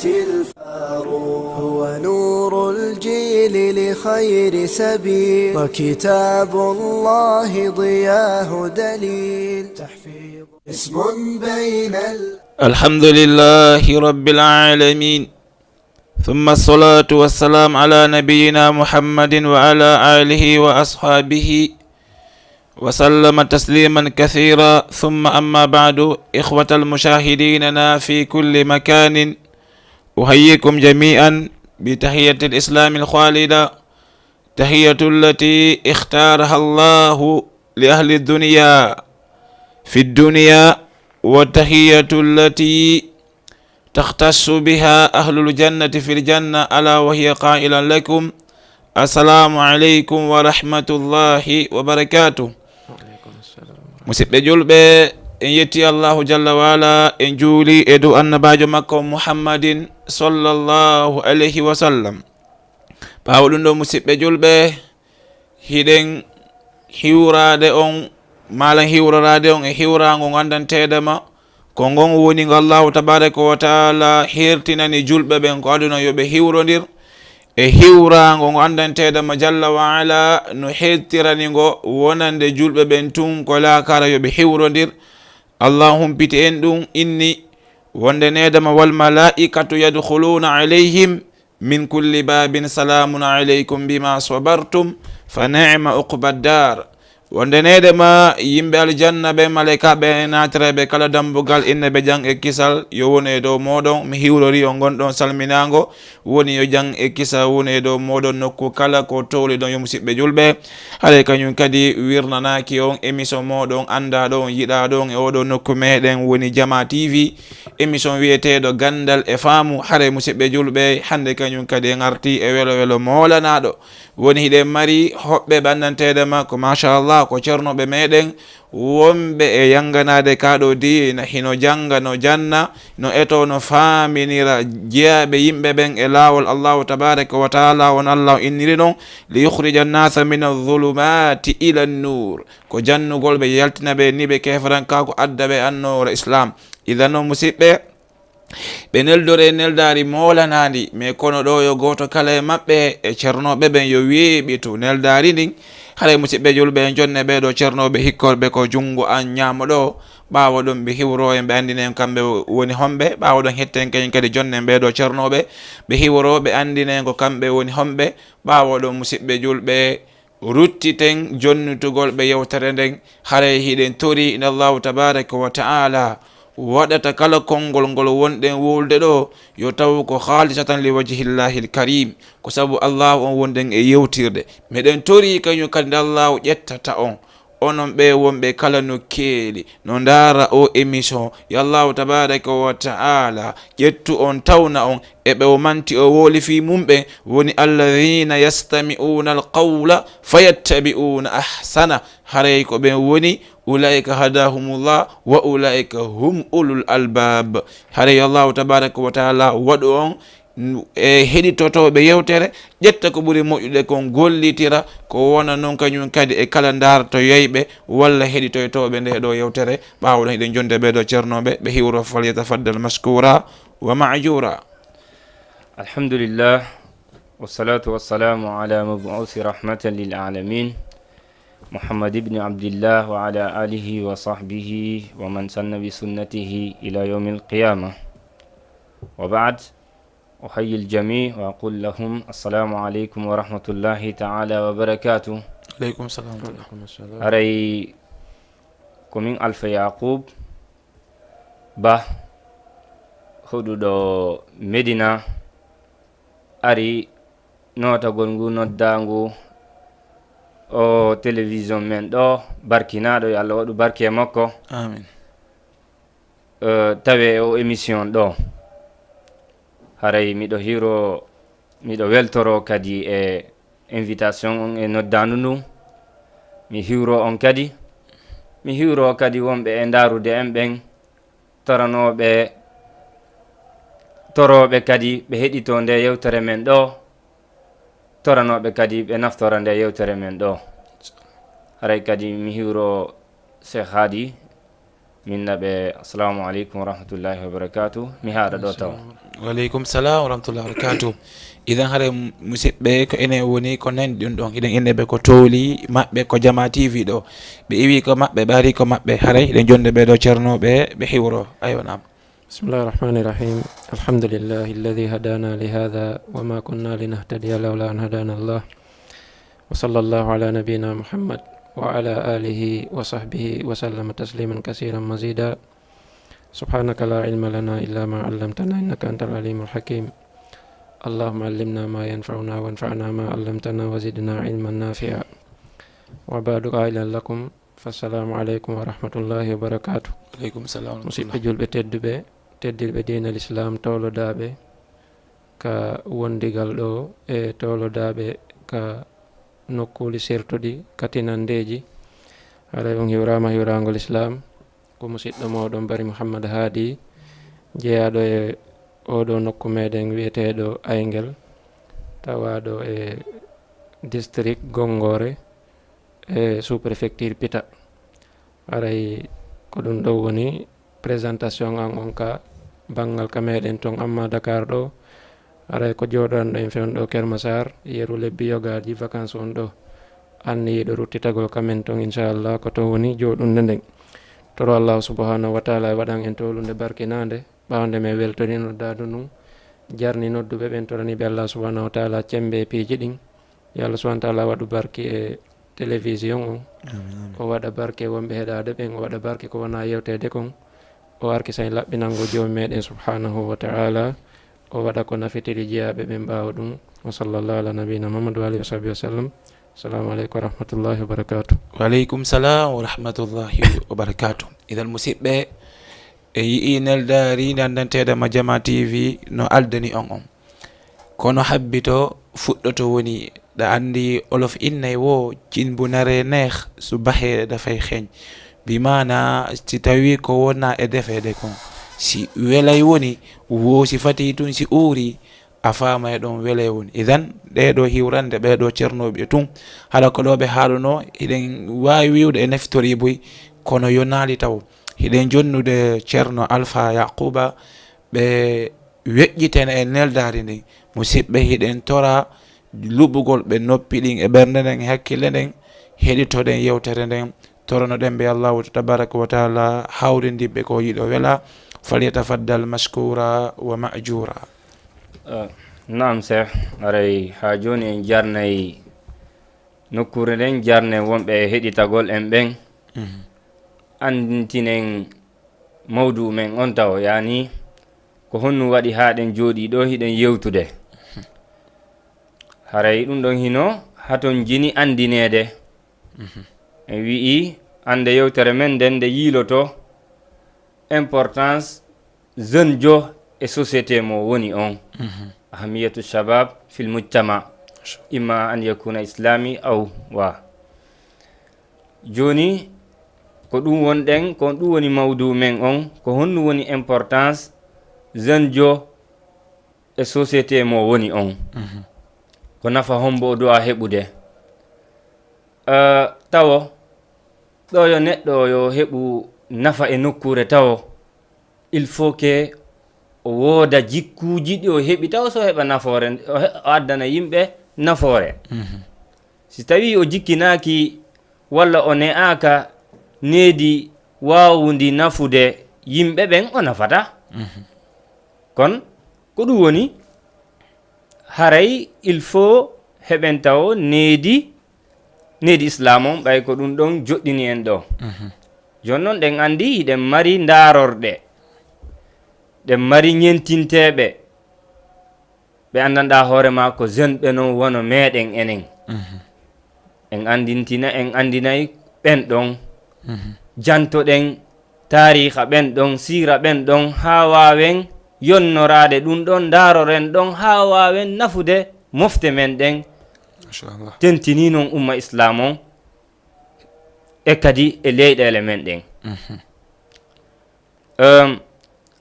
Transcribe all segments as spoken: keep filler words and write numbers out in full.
الفاروق. هو نور الجيل لخير سبيل، وكتاب الله ضياه دليل. تحفيظ اسم بين ال- الحمد لله رب العالمين، ثم الصلاة والسلام على نبينا محمد وعلى آله وأصحابه وسلم تسليما كثيرا. ثم أما بعد، إخوة المشاهدين في كل مكان، أحييكم جميعا بتحية الإسلام الخالدة، تحية التي اختارها الله لأهل الدنيا في الدنيا، وتحية التي تختص بها أهل الجنة في الجنة، ألا وهي قائلا لكم: السلام عليكم ورحمة الله وبركاته. Musidɓe julɓe, en yetti Allahu jalla wa ala, en juuli e dow annabaajo makko Muhammadin sallallahu alayhi wa sallam. Ɓaawo ɗum ɗo, musidɓe julɓe, hiɗen hiwraade on, maalan hiwroraade on e hiwraango ngo anndanteeɗo ma, ko ngon woni ngo Allahu tabaaraka wa taala hertinani julɓe ɓen ko aduna yo ɓe hiwrondir, e hiwraango ngo anndanteeɗo ma jalla wa ala no hertirani ngo wonande julɓe ɓen tun ko laakara yo ɓe hiwrondir. Allah humpiti en ɗum, inni wonde needama: والملائكة يدخلون عليهم من كل باب سلام عليكم بما صبرتم فنعم عقبى الدار. Wonde needama yimɓe aljanna ɓen, malaykaaɓe naatireeɓe kala dambugal, inna ɓe jam e kisal yo wonu e dow mooɗon, mi hiwrorii on ngon ɗon salminaango, woni yo jam e kisal wonu e dow mooɗon nokku kala ko towliɗon. Yo musidɓe julɓe, haray kañum kadi wirnanaaki on émission mooɗon anndaaɗo on, yiɗaaɗo on e oɗo nokku meɗen woni Jama T V, émission wiyeteeɗo Ganndal e Faamu. Haray musidɓe julɓe, hannde kañum kadi en arti e welo welo moolanaaɗo. Woni hiɗen mari hoɓɓe ɓanndanteeɗo ma ko machallah ko ceernooɓe meɗen, wonɓe e yannganaade kaa ɗo diina, hino jannga, no janna, no eto, no faaminira jeyaaɓe yimɓe ɓen e laawol Allahu tabaaraka wa taala, won Allah o inniri non: ليخرج الناس من الظلمات إلى النور. Ko jannugol ɓe, yaltina ɓe niɓe keeferankaaku, adda ɓe annoora Islaam. Idan non, musidɓe, ɓe neldore e neldaari moolanaandi, mais kono ɗo yo gooto kala e maɓɓe e ceernooɓe ɓen yo weeɓitu neldaari ndin. Haray musidɓe julɓe, en jonne ɓee ɗo ceernooɓe hikkorɓe ko junngo an ñaamo ɗo. Ɓaawo ɗum ɓe hiwro en, ɓe anndina en kamɓe woni homɓe. Ɓaawo ɗum hetten kañum kadi jonne ɓee ɗo ceernooɓe, ɓe hiwro, ɓe anndina en ko kamɓe woni homɓe. Ɓaawo ɗum, musidɓe julɓe, ruttiten jonnitugol ɓe yewtere nden. Haray hiɗen tori nde Allahu tabaaraka wa ta'ala waɗata kala konngol ngol wonɗen wowlude ɗo, yo taw ko haalisatan li wajhillahil karim, ko sabu Allahu on wonɗen e yewtirde. Miɗen tori kañum kadi nde Allahu ƴettata on, onon ɓe wonɓe kala nokkeeli, no ndaara o émission, yo Allahu tabaaraka wa ta'ala ƴettu on, tawna on e ɓe o manti o wooli fii mum ɓe, woni: الذين يستمعون القول فيتبعون أحسنه. Haray ko ɓen woni: أولئك هداهم الله وأولئك هم أولو الألباب. Haray yo Allahu tabaaraka wa ta'ala waɗu on e heɗitotooɓe yewtere, ƴetta ko ɓuri moƴƴude kon, gollitira ko wona non kañum kadi e kala ndaartoyayɓe walla heɗitoytooɓe nde ɗo yewtere. Ɓaawo ɗon, hiɗen jonde ɓee ɗo ceernooɓe, ɓe hiwro, فليتفضل مشكورا ومأجورا. الحمد لله، والصلاة والسلام على مبعوث رحمة للعالمين، محمد بن عبد الله، وعلى آله وصحبه ومن سن بسنته إلى يوم القيامة. وبعد، أحيي الجميع وأقول لهم السلام عليكم ورحمة الله تعالى وبركاته. Aleykum salam. Haray ko min Alfa Yaqub Bah, hoɗuɗo Medina, ari nootagol ngu noddaangu o télévision men ɗo, barkinaaɗo, yo Allah waɗu barke e makko. Amin. Eh, tawe o émission ɗo. Haray miɗo hiiro, miɗo weltoro kadi e invitation on e noddaandu ndun. Mi hiwro on kadi. Mi hiwro kadi wonɓe e ndaarude en ɓen, toranooɓe, torooɓe kadi ɓe heɗito nde yewtere men ɗo, toranooɓe kadi ɓe naftora nde yewtere men ɗo. Haray kadi mi hiwro Cheikh Hadi, Min naɓe, assalamu aleykum wa rahmatullahi wa barakatuh. Mi haɗa ɗo taw. Waleykum salam wa rahmatullahi wa barakatuh. Idan hare musidɓe ko ene woni ko nani ɗum ɗon, hiɗen inneɓe ko towli maɓɓe ko Jama T V ɗo. Ɓe iwi ko maɓɓe, ɓe ari ko maɓɓe, haray hiɗen jonde ɓe ɗo cernooɓe ɓe hiwro. Aywa, naam. بسم الله الرحمن الرحيم. الحمد لله الذي هدانا لهذا وما كنا لنهتدي لولا أن هدانا الله. وصلى الله على نبينا محمد وعلى آله وصحبه وسلم تسليما كثيرا مزيدا. سبحانك لا علم لنا إلا ما علمتنا إنك أنت العليم الحكيم. اللهم علمنا ما ينفعنا وانفعنا ما علمتنا وزدنا علما نافعا. وبعد، قائلا لكم، فالسلام عليكم ورحمة الله وبركاته. Aleykum salam wa Musidɓe rahmatullah. Julɓe tedduɓe, teddirɓe diina l'Islam, towlodaaɓe ka wondigal ɗo e towlodaaɓe ka nokkuuli sertuɗi ka tinandeeji. Haray on hiwraama hiwraango l'Islam. Ko musidɗo mooɗon Bari Muhammad Haadi, jeyaaɗo e oɗo nokku meɗen wi'eteeɗo Ayngel, tawaaɗo e district Gongore e sous-préfecture Pita. Haray ko ɗum ɗo woni présentation an on ka banngal ka meɗen ton, amma Dakar ɗo, haray ko jooɗanɗo en fewndo ɗo Kermassar, yeru lebbi yogaaji vacances on ɗo. Anniyiiɗo ruttitagol ka men ton, inchallah, ko ton woni jooɗunde nden. Toro Allah subhanahu wa ta'ala e waɗan en towlunde barkinaande, ɓawnde men weltori noddaadu ndun, jarni nodduɓe ɓen, torani ɓe Allah subhanahu wa ta'ala cembe e piiji ɗin. Yo Allah subhanahu wa ta'ala waɗu barki e télévision on. O waɗa barke wonɓe heɗaade ɓen, o waɗa barke ko wona yewteede kon. O arkisan laɓɓinango joomi meɗen subhanahu wa ta'ala. O waɗa ko nafitiri jeyaaɓe ɓen ɓaawo ɗum. Wa sallallahu ala nabiyina Muhammad wa alihi wa sahbihi wa sallam. Assalamu aleykum wa rahmatullahi wa barakatuh. Waleykum salam wa rahmatullahi wa barakatuh. Idan musidɓe, e yi'i neldaari ndandanteeɗo ma Jama T V no aldani on on. Kono habbito fuɗɗoto woni, ɗa anndi olof innay wo, cin bu naree neex, su baxee dafay xeeñ. Bi maana, si tawi ko wona e defeede kon, si welay woni, wo si fati tun si uuri, a faamay ɗon welay woni. Idan, ɗee ɗoo hiwrande, ɓee ɗoo cernooɓe tun, hara ko ɗoo ɓe haaluno, hiɗen waawi wi'ude e neftori boy, kono yonaali taw. Hiɗen jonnude Ceerno Alfa Yaquba, ɓe weƴƴitene e neldaari ndin. Musidɓe, hiɗen tora luɓugol ɓe noppi ɗin e ɓernde nden e hakkille nden, heɗitoɗen yewtere nden, toronoɗen ɓe Allahu tabaraka wa taala hawrindinɓe ko yiɗo wela. Falyatafaddal mashkura wa ma'jura. Eh, naam, Seeh, haray haa jooni en jarnay nokkuure nden, jarnen wonɓe heɗitagol en ɓen, anndintinen mawduu men on tawo, yaani ko honno waɗi haa ɗen jooɗii ɗo hiɗen yewtude. Haray ɗum ɗon hino haton jini anndineede. En wi'i annde yewtere men nden nde yiiloto importance jeune jo e société mo woni on. Ahamiyatu shabab fil mujtama, imma an yakuna islami aw wa. Jooni ko ɗum wonɗen, ko ɗum woni mawduu men on, ko honɗum woni importance jeune jo e société mo woni on. Ko nafa hombo o do'a heɓude? Eh, tawo ɗo yo neɗɗo yo heɓu nafa e nokkuure tawo, il faut que o wooda jikkuuji ɗi o heɓi taw so heɓa nafoore, o he-, o addana yimɓe nafoore. Si tawi o jikkinaaki walla o ne'aaka needi waawundi nafude yimɓe ɓen, o nafata. Kon ko ɗum woni, haray il faut heɓen tawo needi, needi islam on, ɓay ko ɗum ɗon joɗɗini en ɗo. Jooni non ɗen anndi hiɗen mari ndaarorɗe, ɗen mari ñentinteeɓe, ɓe anndanɗaa hoore maa ko jeune ɓe non wano meɗen enen. En anndintina, en anndinay ɓen ɗon. Jantoɗen taariixa ɓen ɗon, siira ɓen ɗon, haa waawen yonnoraade ɗum ɗon, ndaaroren ɗon, haa waawen nafude mofte men ɗen. Machallah. Tentinii non umma islam on, e kadi e leyɗeele men ɗen. Ehm,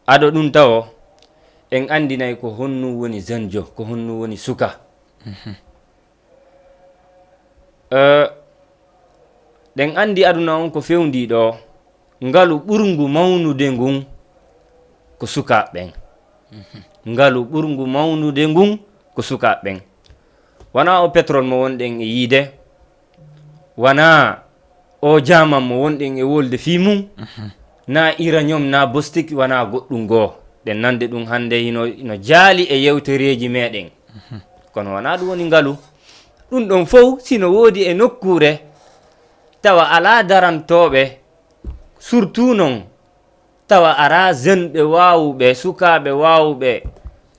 ado ɗum tawo, en anndinay ko honno woni jeune jo, ko honno woni suka. Eh, ɗen anndi aduna on ko fewndii ɗo, Ngalu ɓurngu mawnude ngun ko sukaaɓe ɓen. Ngalu ɓurngu mawnude ngun ko sukaaɓe ɓen. Wanaa o pétrole mo wonɗen e yiide, wanaa o jaaman mo wonɗen e wolde fii mun, naa uranium, naa bostik, wanaa goɗɗum goo. Ɗen nande ɗum hannde hino, hino jaali e yewtereeji meɗen. Kono wanaa ɗum woni ngalu. Ɗum ɗon fow, si no woodi e nokkuure, tawa alaa darantooɓe, surtout non, tawa araa jeune ɓe waawuɓe, sukaaɓe waawuɓe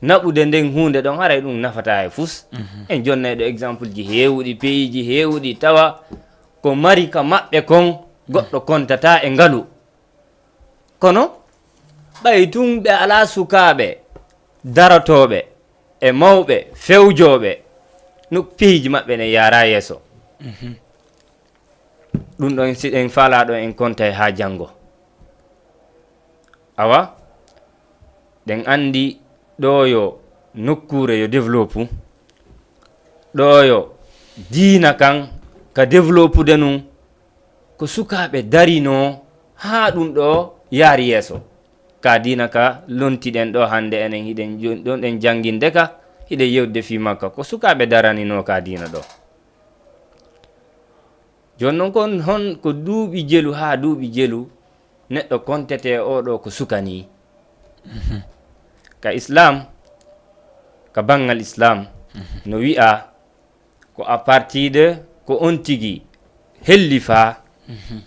naɓude nden huunde ɗon, haray ɗum nafataa e fus. En jonnay ɗo exemple ji heewuɗi, pays ji heewuɗi, tawa ko mari ka maɓɓe kon, goɗɗo kontataa e ngalu. Kono ɓay tun ɓe alaa sukaaɓe darotooɓe e mawɓe fewjooɓe, no pays ji maɓɓe ne yaara yeeso. Ɗum ɗon, si ɗen faalaa ɗo, en kontay haa janngo. Awa, ɗen anndi ɗo yo nokkuure yo développe, ɗo yo diina kan ka développude nun, ko sukaaɓe darinoo haa ɗum ɗo yaari yeeso. Ka diina ka lontiɗen ɗo hannde, enen hiɗen jooni ɗon ɗen jannginde ka, hiɗen yewtude fii makka. Ko sukaaɓe daraninoo ka diina ɗo. Jooni non, kon hon ko duuɓi jelu haa duuɓi jelu neɗɗo kontetee oo ɗo ko suka nii? Ka Islam, ka banngal Islam, no wi'a ko à partir de ko on tigi hellifaa,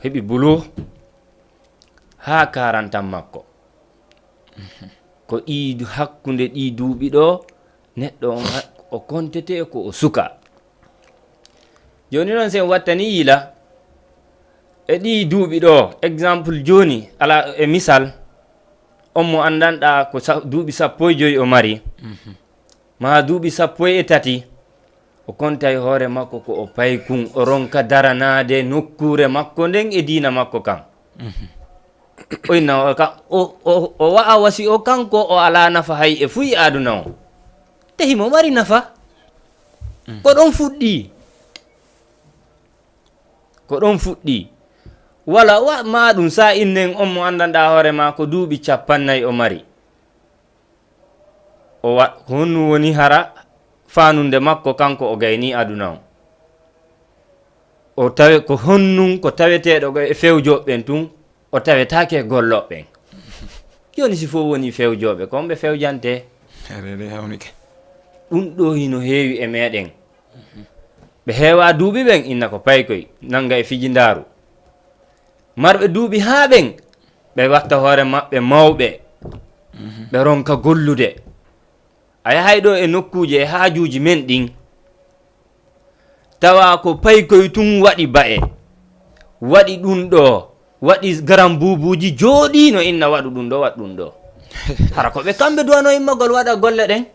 heɓi buluux haa quarante ans makko. Ko ɗii du-, hakkunde ɗii duuɓi ɗo, neɗɗo on ha-, o kontetee ko o suka. Jooni non, si en wattanii yila e ɗii duuɓi ɗo, exemple jooni, ala e misal, on mo anndanɗaa ko sa-, duuɓi sappo e joy o mari, maa duuɓi sappo e tati, o kontay hoore makko ko o paykun, o ronka daranaade nokkuure makko nden e diina makko kan. O inna o ka-, o, o, o wa'a wa si o kanko o alaa nafa hay e fuy aduna on. Te himo mari nafa. Ko ɗon fuɗɗii. Ko ɗon fuɗɗii. Wala wa maa ɗum sa innen on mo anndanɗaa hoore maa ko duuɓi cappannayi o mari. O wa-, ko honɗum woni hara faanunde makko kanko o gaynii aduna on? O tawe ko honɗum ko taweteeɗo ko e fewjooɓe ɓen tun, o tawetaake e gollooɓe ɓen. Jooni si fof woni fewjooɓe, ko on ɓe fewjantee? Rere hawnike. Ɗum ɗo hino heewi e meɗen. Ɓe heewaa duuɓi ɓen, inna ko paykoy, nannga e fijindaaru. Marɓe duuɓi haa ɓen, ɓe watta hoore maɓɓe mawɓe, ɓe ronka gollude. A yahay ɗo e nokkuuje e haajuuji men ɗin, tawa ko paykoy tun waɗi ba'e, waɗi ɗum ɗo, waɗi garan buubuuji, jooɗii no inna waɗu ɗum ɗo, waɗu ɗum ɗo. Hara ko ɓe kamɓe duwano immagol waɗa golle ɗen.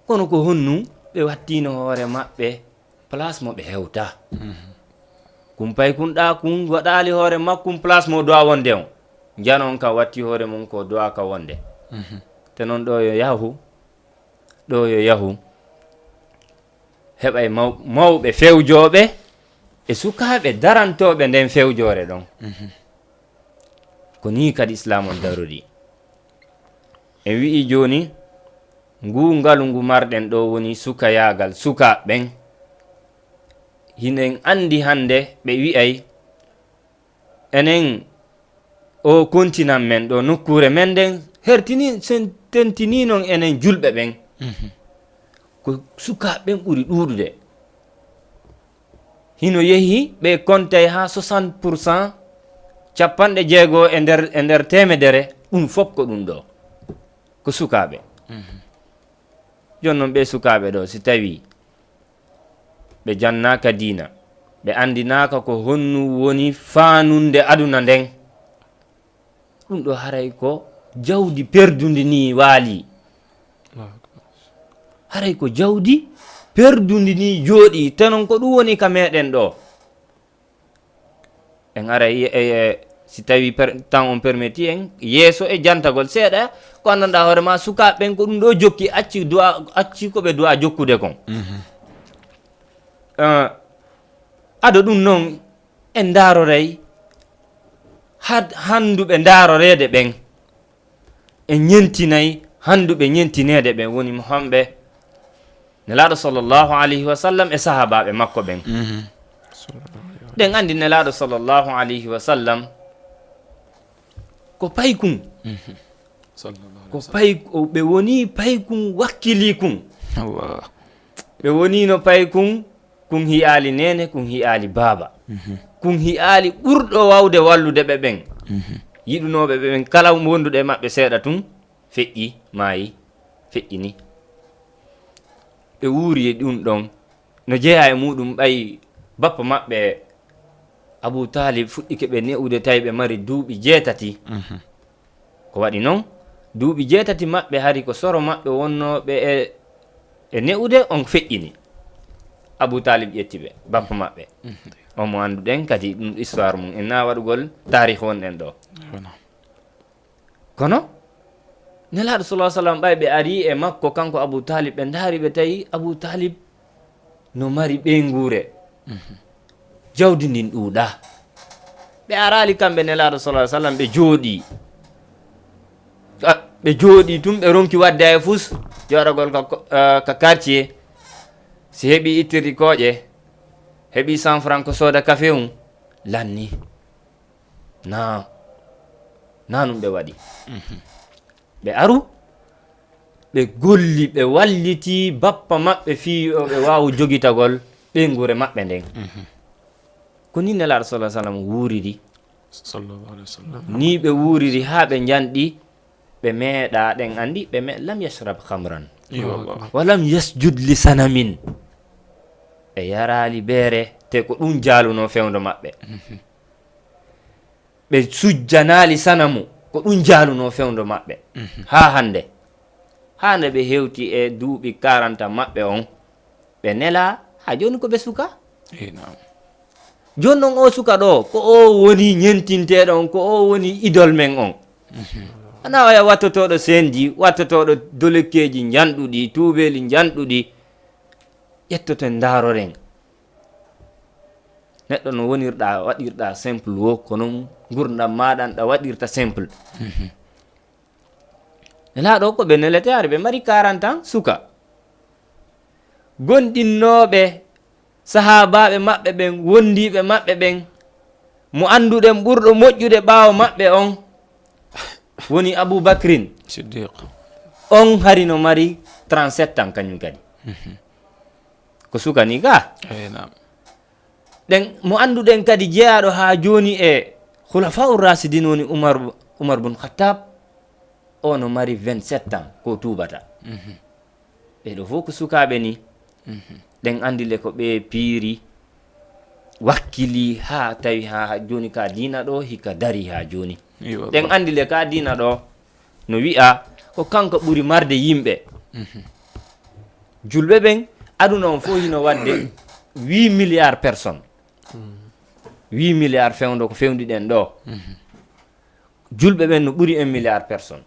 Kono ko honnu ɓe wattino hoore maɓɓe place mo ɓe hewta? Kun pay kun ɗa kun waɗali hoore makkun place mo duwa wonde on. Njanon ka watti hoore mun ko duwa ka wonde. Te non ɗo yo yahu, ɗo yo yahu. Heɓay maw-, mawɓe fewjooɓe e sukaaɓe darantooɓe nden fewjoore ɗon. Ko nii kadi Islaam on darori. En wi'i jooni, nguu ngalu ngu marɗen ɗo woni sukayaagal sukaaɓe ɓen. Hinen anndi hannde ɓe wi'ay, enen o kontinan men ɗo, nokkuure men nden, hertini, sen-, tentinii non enen julɓe ɓen. Ko sukaaɓe ɓen ɓuri ɗuuɗude. Hino yehi ɓe kontay haa soixante pour cent, capanɗe jeego e nder, e nder teemedere, ɗum fof ko ɗum ɗo. Ko sukaaɓe. Jooni non ɓe sukaaɓe ɗo, si tawii ɓe jannaaka diina, ɓe anndinaaka ko honnu woni faanunde aduna nden, ɗum ɗo haray ko jawdi perdundi ni waali. Allahu akbar. Haray ko jawdi perdundi ni jooɗi, te non ko ɗum woni ka meɗen ɗo. En ara e, e, e, si tawi per-, temps on permetti en, yeeso e jantagol seeɗa, ko anndanɗaa hoore ma, sukaaɓe ɓen ko ɗum ɗo jokki, acci du'a, acci ko ɓe du'a jokkude kon. Eh, ado ɗum non, en ndaaroray Had hannduɓe ndaaroreede ɓen, en ñentinay hannduɓe ñentineede ɓen, woni mo hamɓe Nelaaɗo sallallahu alayhi wa sallam e sahaabaaɓe makko ɓen. Mhm. Ɗen anndi Nelaaɗo sallallahu alayhi wa sallam ko paykun. Mhm. Sallallahu alaihi ko wasallam. Pay, o- ɓe woni paykun wakkilikun. Allah. Ɓe wonino paykun, kun hiyaali neene, kun hiyaali baaba. Mhm. Kun hiyaali ɓurɗo wawde wallude ɓe ɓen. Mhm. Yiɗunooɓe ɓe ɓen, kala wonduɗo e maɓɓe seeɗa tun, feƴƴi, maayi, feƴƴini. Ɓe wuuri e ɗun ɗon. No jeyaa e muɗum, ɓay bappa maɓɓe Abu Talib fuɗɗike ɓe ne'ude, tawi ɓe mari duuɓi jeetati. Mhm. Ko waɗi non, duuɓi jeetati maɓɓe hari ko soro maɓɓe wonnooɓe e, e ne'ude, on feƴƴini. Abu Talib ƴetti ɓe, bappa maɓɓe. Mhm. On mo annduɗen kadi ɗum histoire mum, en na waɗugol taarih wonɗen ɗo. Wona. Kono Nelaaɗo sallallahu alaihi wasallam, ɓay ɓe ari e makko, kanko Abu Talib, ɓe ndaari ɓe tawi Abu Talib no mari ɓeynguure. Mhm. Jawdi ndin ɗuuɗa. Ɓe araali kamɓe Nelaaɗo sallallahu alaihi wasallam, ɓe jooɗii. Ah, ɓe jooɗii tun, ɓe ronki wadde ay fus, jooɗagol ka ko-, ah, ka quartier. Si heɓi ittirɗi kooƴe, heɓi cent francs ko sooda kafe un, lanni. Na, na ɗum ɓe waɗi. Mhm. Ɓe aru, ɓe golli, ɓe walliti bappa maɓɓe fii yo ɓe waawu jogitagol ɓeynguure maɓɓe nden. Mhm. Ko ni Nelaaɗo sallallahu alaihi wasallam wuuriri. Sallallahu alaihi wasallam. Ni ɓe wuuriri haa ɓe njanɗi, ɓe meeɗa, ɗen anndi, ɓe me-, lam yashrab khamran. Iyo, wallah. Wa lam yasjud li sanamin. Ɓe yaraali beere, te ko ɗum jaalunoo fewndo maɓɓe. Mhm. Ɓe sujjanaali sanamu, ko ɗum jaalunoo fewndo maɓɓe. Mhm. Haa hannde. Haa nde ɓe hewti e duuɓi quarante maɓɓe on, ɓe nelaa, haa jooni ko ɓe suka. Eey, naam. Jooni non, oo suka ɗoo, ko oo woni ñentinteeɗo on, ko oo woni idol men on. Mhm. Wonaa oya wattotooɗo seendi, wattotooɗo dolekkeeji njanɗuɗi, tuubeeli njanɗuɗi, ƴettoten ndaaroren. Neɗɗo no wonirɗaa, waɗirɗaa simple wo, ko non ngurndan maaɗan ɗa waɗirta simple. Mhm. Nelaaɗo ko ɓe nelete, hari ɓe mari quarante ans, suka. Gondinnooɓe, sahaabaaɓe maɓɓe ɓen, wondiiɓe maɓɓe ɓen, mo annduɗen ɓurɗo moƴƴude ɓaawo maɓɓe on, woni Abu Bakrin. Siddiq. On hari no mari trente-sept ans kañum kadi. Mhm. Ko suka ni ka. Eey, naam. Ɗen mo annduɗen kadi jeyaaɗo haa jooni e Khulafa'ur Rashidin woni Umar, Umar bun Khattab, o no mari vingt-sept ans ko tuubata. Mhm. Ɓee ɗoo fof ko sukaaɓe ni. Mhm. Ɗen anndi le ko ɓe piiri, wakkili haa tawi haa jooni ka diina ɗoo hika dari haa jooni. Iyo, ɗen Allah. Anndi le ka diina ɗoo no wi'a ko kanko ɓuri marde yimɓe. Mhm. Julɓe ɓen, aduna on fof hino waɗde huit milliards personnes. Mm. Huit milliards fewndo ko fewndi ɗen ɗoo. Mhm. Julɓe ɓen no ɓuri un milliard personnes.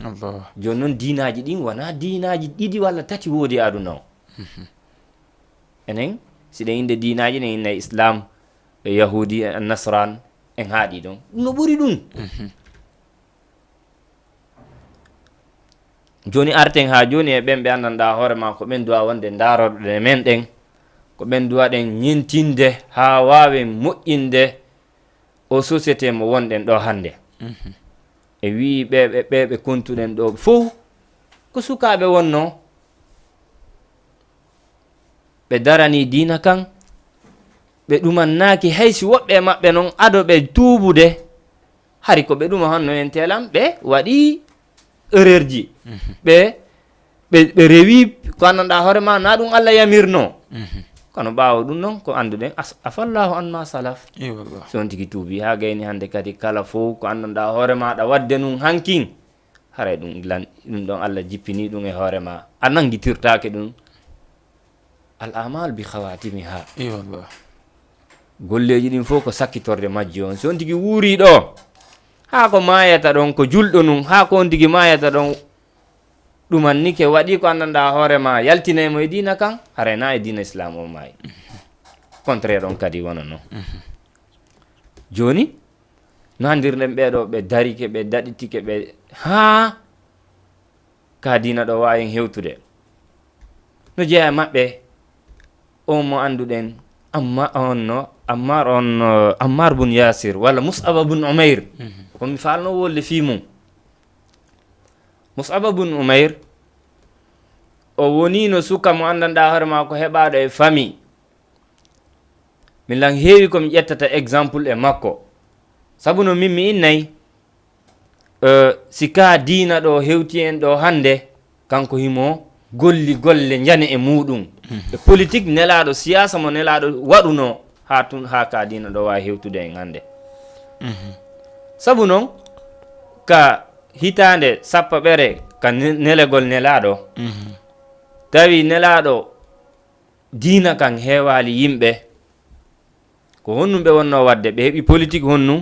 Allah. Jooni non diinaaji ɗin wonaa diinaaji ɗiɗi walla tati woodi e aduna o. Mhm. Enen, si ɗen innde diinaaji, ɗen inna Islam, e Yahudi, e Nasran, en haaɗi ɗon. Ɗum no ɓuri ɗum. Mhm. Jooni arten haa jooni e ɓen ɓe anndanɗaa hoore maa ko ɓen duwa wonde ndaarorɗe men ɗen, ko ɓen duwa ɗen ñentinde haa waawen moƴƴinde o société mo wonɗen ɗo hannde. Mhm. E wii ɓe, ɓe, ɓe, ɓe kontuɗen ɗo fow ko sukaaɓe wonnoo. Ɓe daranii diina kan, ɓe ɗumannaaki hay si woɓɓe e maɓɓe non ado ɓe tuubude, hari ko ɓe ɗuma honno en teelam, ɓe waɗi erreur ji. Mhm. Ɓe, ɓe, ɓe rewi ko anndanɗaa hoore ma, na ɗum Allah yamirno. Mhm. Kono ɓaawo ɗum non, ko annduɗen, as-, afallahu an ma salaf. Eey wallah. Si on tigi tuubi, haa gayni hannde kadi kala fow ko anndanɗaa hoore ma ɗa waɗde nun hankin, haray ɗum lan-, ɗum ɗon Allah jippini ɗum e hoore ma. A nanngitirtaake ɗum. Al amal bi khawatimiha. Eey wallah. Golleeji ɗin fow ko sakkitorde majji on. Si on tigi wuuri ɗo, haa ko maayata ɗon, ko julɗo nun, haa ko on tigi maayata ɗon, ɗumannike waɗi ko anndanɗaa hoore ma, yaltinay mo e diina kan, haray na e diina Islam o maayi. Contraire on kadi wona non. Mhm. Jooni, No anndirɗen ɓee ɗoo, ɓe darike, ɓe daɗitike, ɓe haa ka diina ɗo waawi en hewtude. No jeyaa e maɓɓe, on mo annduɗen, Amma, on no, Ammar on, uh, Ammar bun Yasir, walla Mus'aba bun Umair. Mhm. Ko mi faalno wolde fii mum. Mus'aba bun Umair, o wonino suka mo anndanɗaa hoore maa ko heɓaaɗo e famille. Min lan heewi ko mi ƴettata exemple e makko. Sabu no min mi innay, eh, si ka diina ɗo hewti en ɗo hannde, kanko himo golli golle njane e muuɗum. Mhm. E politique nelaaɗo, siyaasa mo nelaaɗo waɗuno haa tun, haa ka diina ɗo waawi hewtude en hannde. Mhm. Sabu non, ka hitaande sappaɓere ka ne-, nelegol nelaaɗo, mhm, tawi nelaaɗo diina kan heewaali yimɓe. Ko honɗum ɓe wonnoo waɗde? Ɓe heɓi politique honɗum?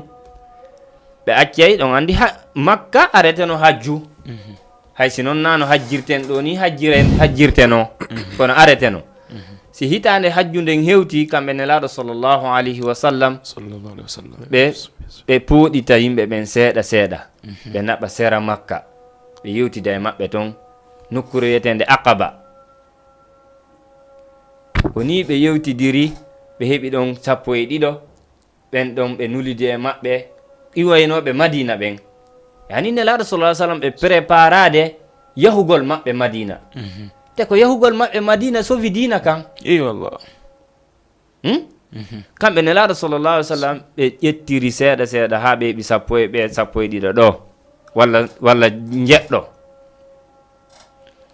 Ɓe accay, ɗon anndi ha-, Makka areteno hajju. Mhm. Hay si non naano hajjirten ɗo ni, hajjiren, hajjirteno. Mhm. Kono areteno. Mhm. Si hitaande hajju nden hewti, kamɓe Nelaaɗo sallallahu alayhi wa sallam, sallallahu alayhi wa sallam, ɓe, ɓe pooɗita yimɓe ɓen seeɗa seeɗa. Mhm. Ɓe naɓa sera Makka. Ɓe yewtida e maɓɓe ton, nokkure wiyeteende Aqaba. Ko nii ɓe yewtidiri, ɓe heɓi ɗon sappo e ɗiɗo, ɓen ɗon ɓe nulidi e maɓɓe, iwaynooɓe Madina ɓen. Yani Nelaaɗo sallallahu alayhi wa sallam ɓe préparaade yahugol maɓɓe Madina. Mhm. Te ko yahugol maɓɓe Madina sovi diina kan. Eey wallah. Hmm? Mhm. Kamɓe Nelaaɗo sallallahu alayhi wa sallam, ɓe ƴettiri seeɗa seeɗa haa ɓe heɓi sappo e, ɓe sappo e ɗiɗo ɗo, walla, walla njeɗɗo.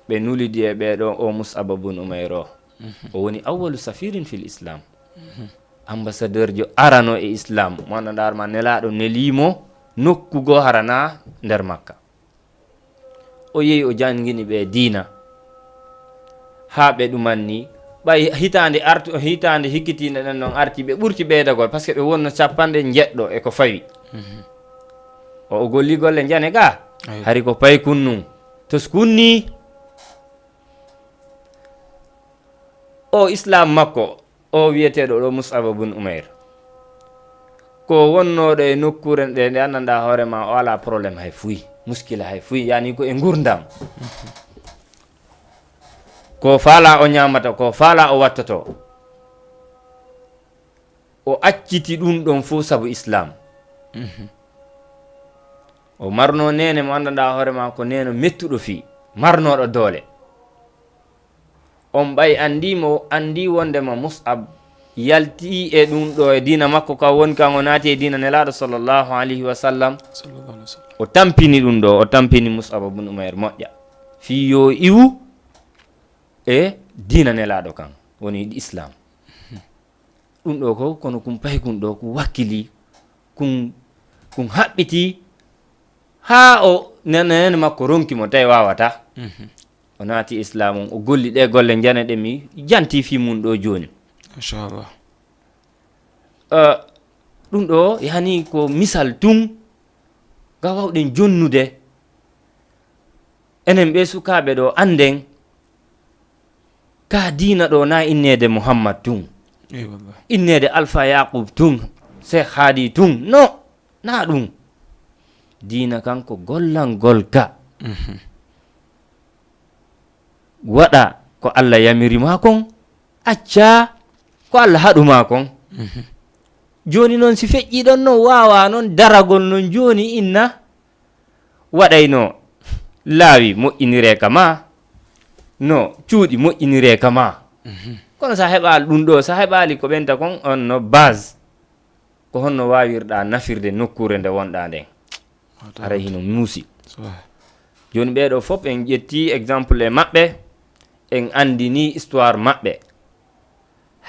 Ɓe nulidi e ɓee ɗo, o Mus'ab bun Umayr o. Mhm. O woni awwalu safirin fil Islam. Mhm. Ambassadeur jo arano e Islam. Mo anndanɗaa hoore maa Nelaaɗo nelii mo nokku goo hara naa nder Makka. O yehi, o janngini ɓe diina. Haa ɓe ɗumanni. Ɓay hitaande artu-, hitaande hikkitiinde ɗen non arti, ɓe ɓurti ɓeydagol, parce que ɓe wonno cappanɗe njeɗɗo e ko fawi. Mhm. O, o golli golle njane ga. Ayo. Hari ko paykun nun. Toskun ni. O Islam makko, o wiyeteeɗo ɗo Mus'ab bun Umayr, ko wonnooɗo e nokkuure nde, nde anndanɗaa hoore maa, o alaa problème hay fuy, muskila hay fuy, yani ko e ngurdam. Ko faalaa o ñaamata, ko faalaa o wattoto. O acciti ɗum ɗon fof sabu Islam. Mhm. O marno neene mo anndanɗaa hoore maa ko neene mettuɗo fii, marnooɗo doole. On ɓay anndii mo, anndii wonndema Mus'ab yaltii e ɗum ɗo e diina makko ka woni kan, o naati e diina Nelaaɗo sallallahu alayhi wa sallam. Sallallahu alayhi wa sallam. O tampini ɗum ɗo, o tampini Mus'ab bun Umayr moƴƴa. Fii yo iwu e diina Nelaaɗo kan, woni Islam. Ɗum ɗo ko, kono kun payi kun ɗo, kun wakkili, kun, kun haɓɓiti, haa o nene, nene makko ronki mo, tawi waawata. Mhm. O naati Islam on, o golli ɗe golle njane ɗe mi janti fii mun ɗo jooni. Machallah. Eh, ɗum ɗo yani ko misal tun, ga wawɗen jonnude. Enen ɓe sukaaɓe ɗo, annden ka diina ɗo na inneede Muhammad tun. Eey wallah. Inneede Alfa Yaqub tun, Cheikh Hadi tun. No, na ɗum. Diina kan ko gollangol ka. Mhm. Waɗa ko Allah yamiri ma kon, acca ko Allah haɗu ma kon. Mhm. Jooni noon, si feƴƴii ɗon noon, waawaa noon daragol noon jooni inna waɗay no laawi moƴƴiniree ka maa, no cuuɗi moƴƴiniree ka maa. Mhm. Kono so a heɓaali ɗum ɗo, so a heɓaali ko ɓenta kon, on no base. Ko honno waawirɗaa nafirde nokkuure nde wonɗaa nden? Wata haray wata. Hino muusi. Sawa. Jooni ɓee ɗoo fof en ƴettii exemple e maɓɓe, en anndinii histoire maɓɓe.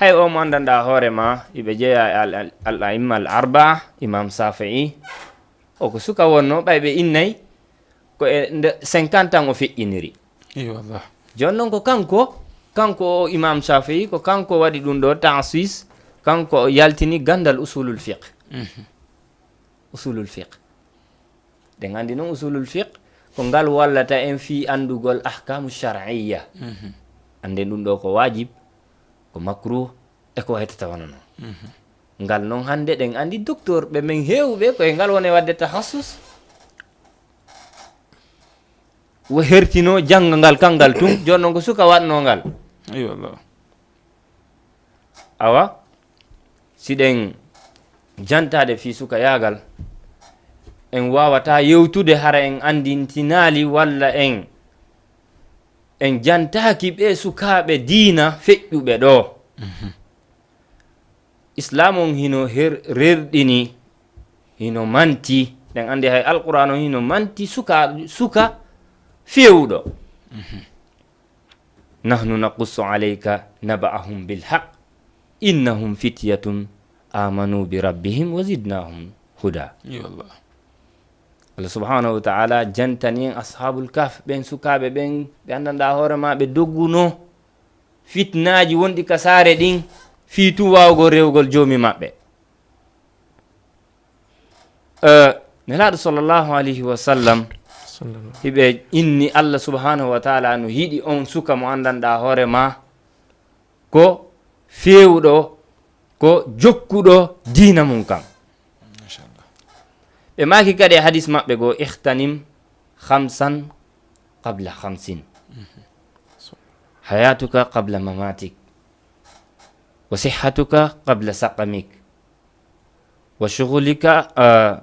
Hay o mo anndanɗaa hoore maa, iɓe jeyaa e al, al, al a'imma al arbaa, Imam Shafi'i, o ko suka wonno, ɓay ɓe innay, ko e nde cinquante ans o feƴƴiniri. Eey wallah. Jooni noon ko kanko, kanko o Imam Shafi'i, ko kanko waɗi ɗum ɗo ta'sis, kanko o yaltini ganndal usulul fiqh. Mhm. Usulul fiqh. Ɗen anndi noon usulul fiqh, ko ngal wallata en fii anndugol ahkaamu shar'iyya. Mhm. Annden ɗum ɗo ko waajib, ko makruh, e ko waytata wano noon. Mhm. Ngal noon hannde ɗen anndi doktor ɓe men heewɓe koye ngal wone waɗde tahassus. Wo hertino jannga ngal kanngal tun, jooni noon ko suka waɗno ngal. Awa, si ɗen jantaade fii suka yaagal, en waawata yewtude hara en anndintinaali walla en, en jantaaki ɓe sukaaɓe diina feƴƴuɓe ɗo. Islaam on hino her-, rerɗini, hino manti. Ɗen anndi hay Alquraan on hino manti suka, suka feewuɗo. "Nahnu naqussu alayka naba'ahum bil haqq, innahum fityatun amanu bi rabbihim wa zidnahum huda." Yo Allah. Allah subhanahu wa ta'ala jantani en Ashabul Kahf, ɓen sukaaɓe ɓen, ɓe anndanɗaa hoore maa, ɓe doguno fitnaaji wonɗi ka saare ɗin, fii tun waawugol rewugol Joomi maɓɓe. Eh, Nelaaɗo sallallahu alayhi wa sallam, Sallallahu. Hiɓe inni Allah subhanahu wa ta'ala no yiɗi on suka mo anndanɗaa hoore maa, ko feewuɗo, ko jokkuɗo diina mun kan. Machallah. Ɓe maaki kadi e hadis maɓɓe goo, "Ihtanim khamsan qabla khamsin. Hayatuka qabla mamatik. Wa sihhatuka qabla saqamik. Wa shughulika," ah,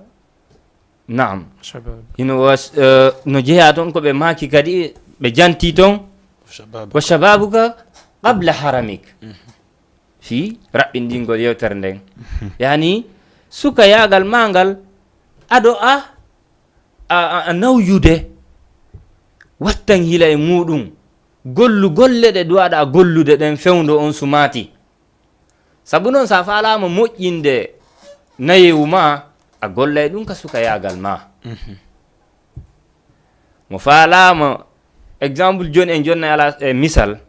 naam. Shabab. Hino was-, eh, no jeyaa toon ko ɓe maaki kadi, ɓe jantii toon. Shabab. "Wa shababuka qabla haramik." Fii raɓɓinɗingol yewtere nden. Yani, sukayaagal maa ngal, ado a, a, a, a nawyude, wattan hila e muuɗum. Gollu golle ɗe duwaɗa gollude ɗen fewndo on sumaati. Sabu non, sa faalaama moƴƴinde nayewu ma, a gollay ɗum ka sukayaagal ma. Mo faalaama, exemple, jooni en jonnay ala e misal,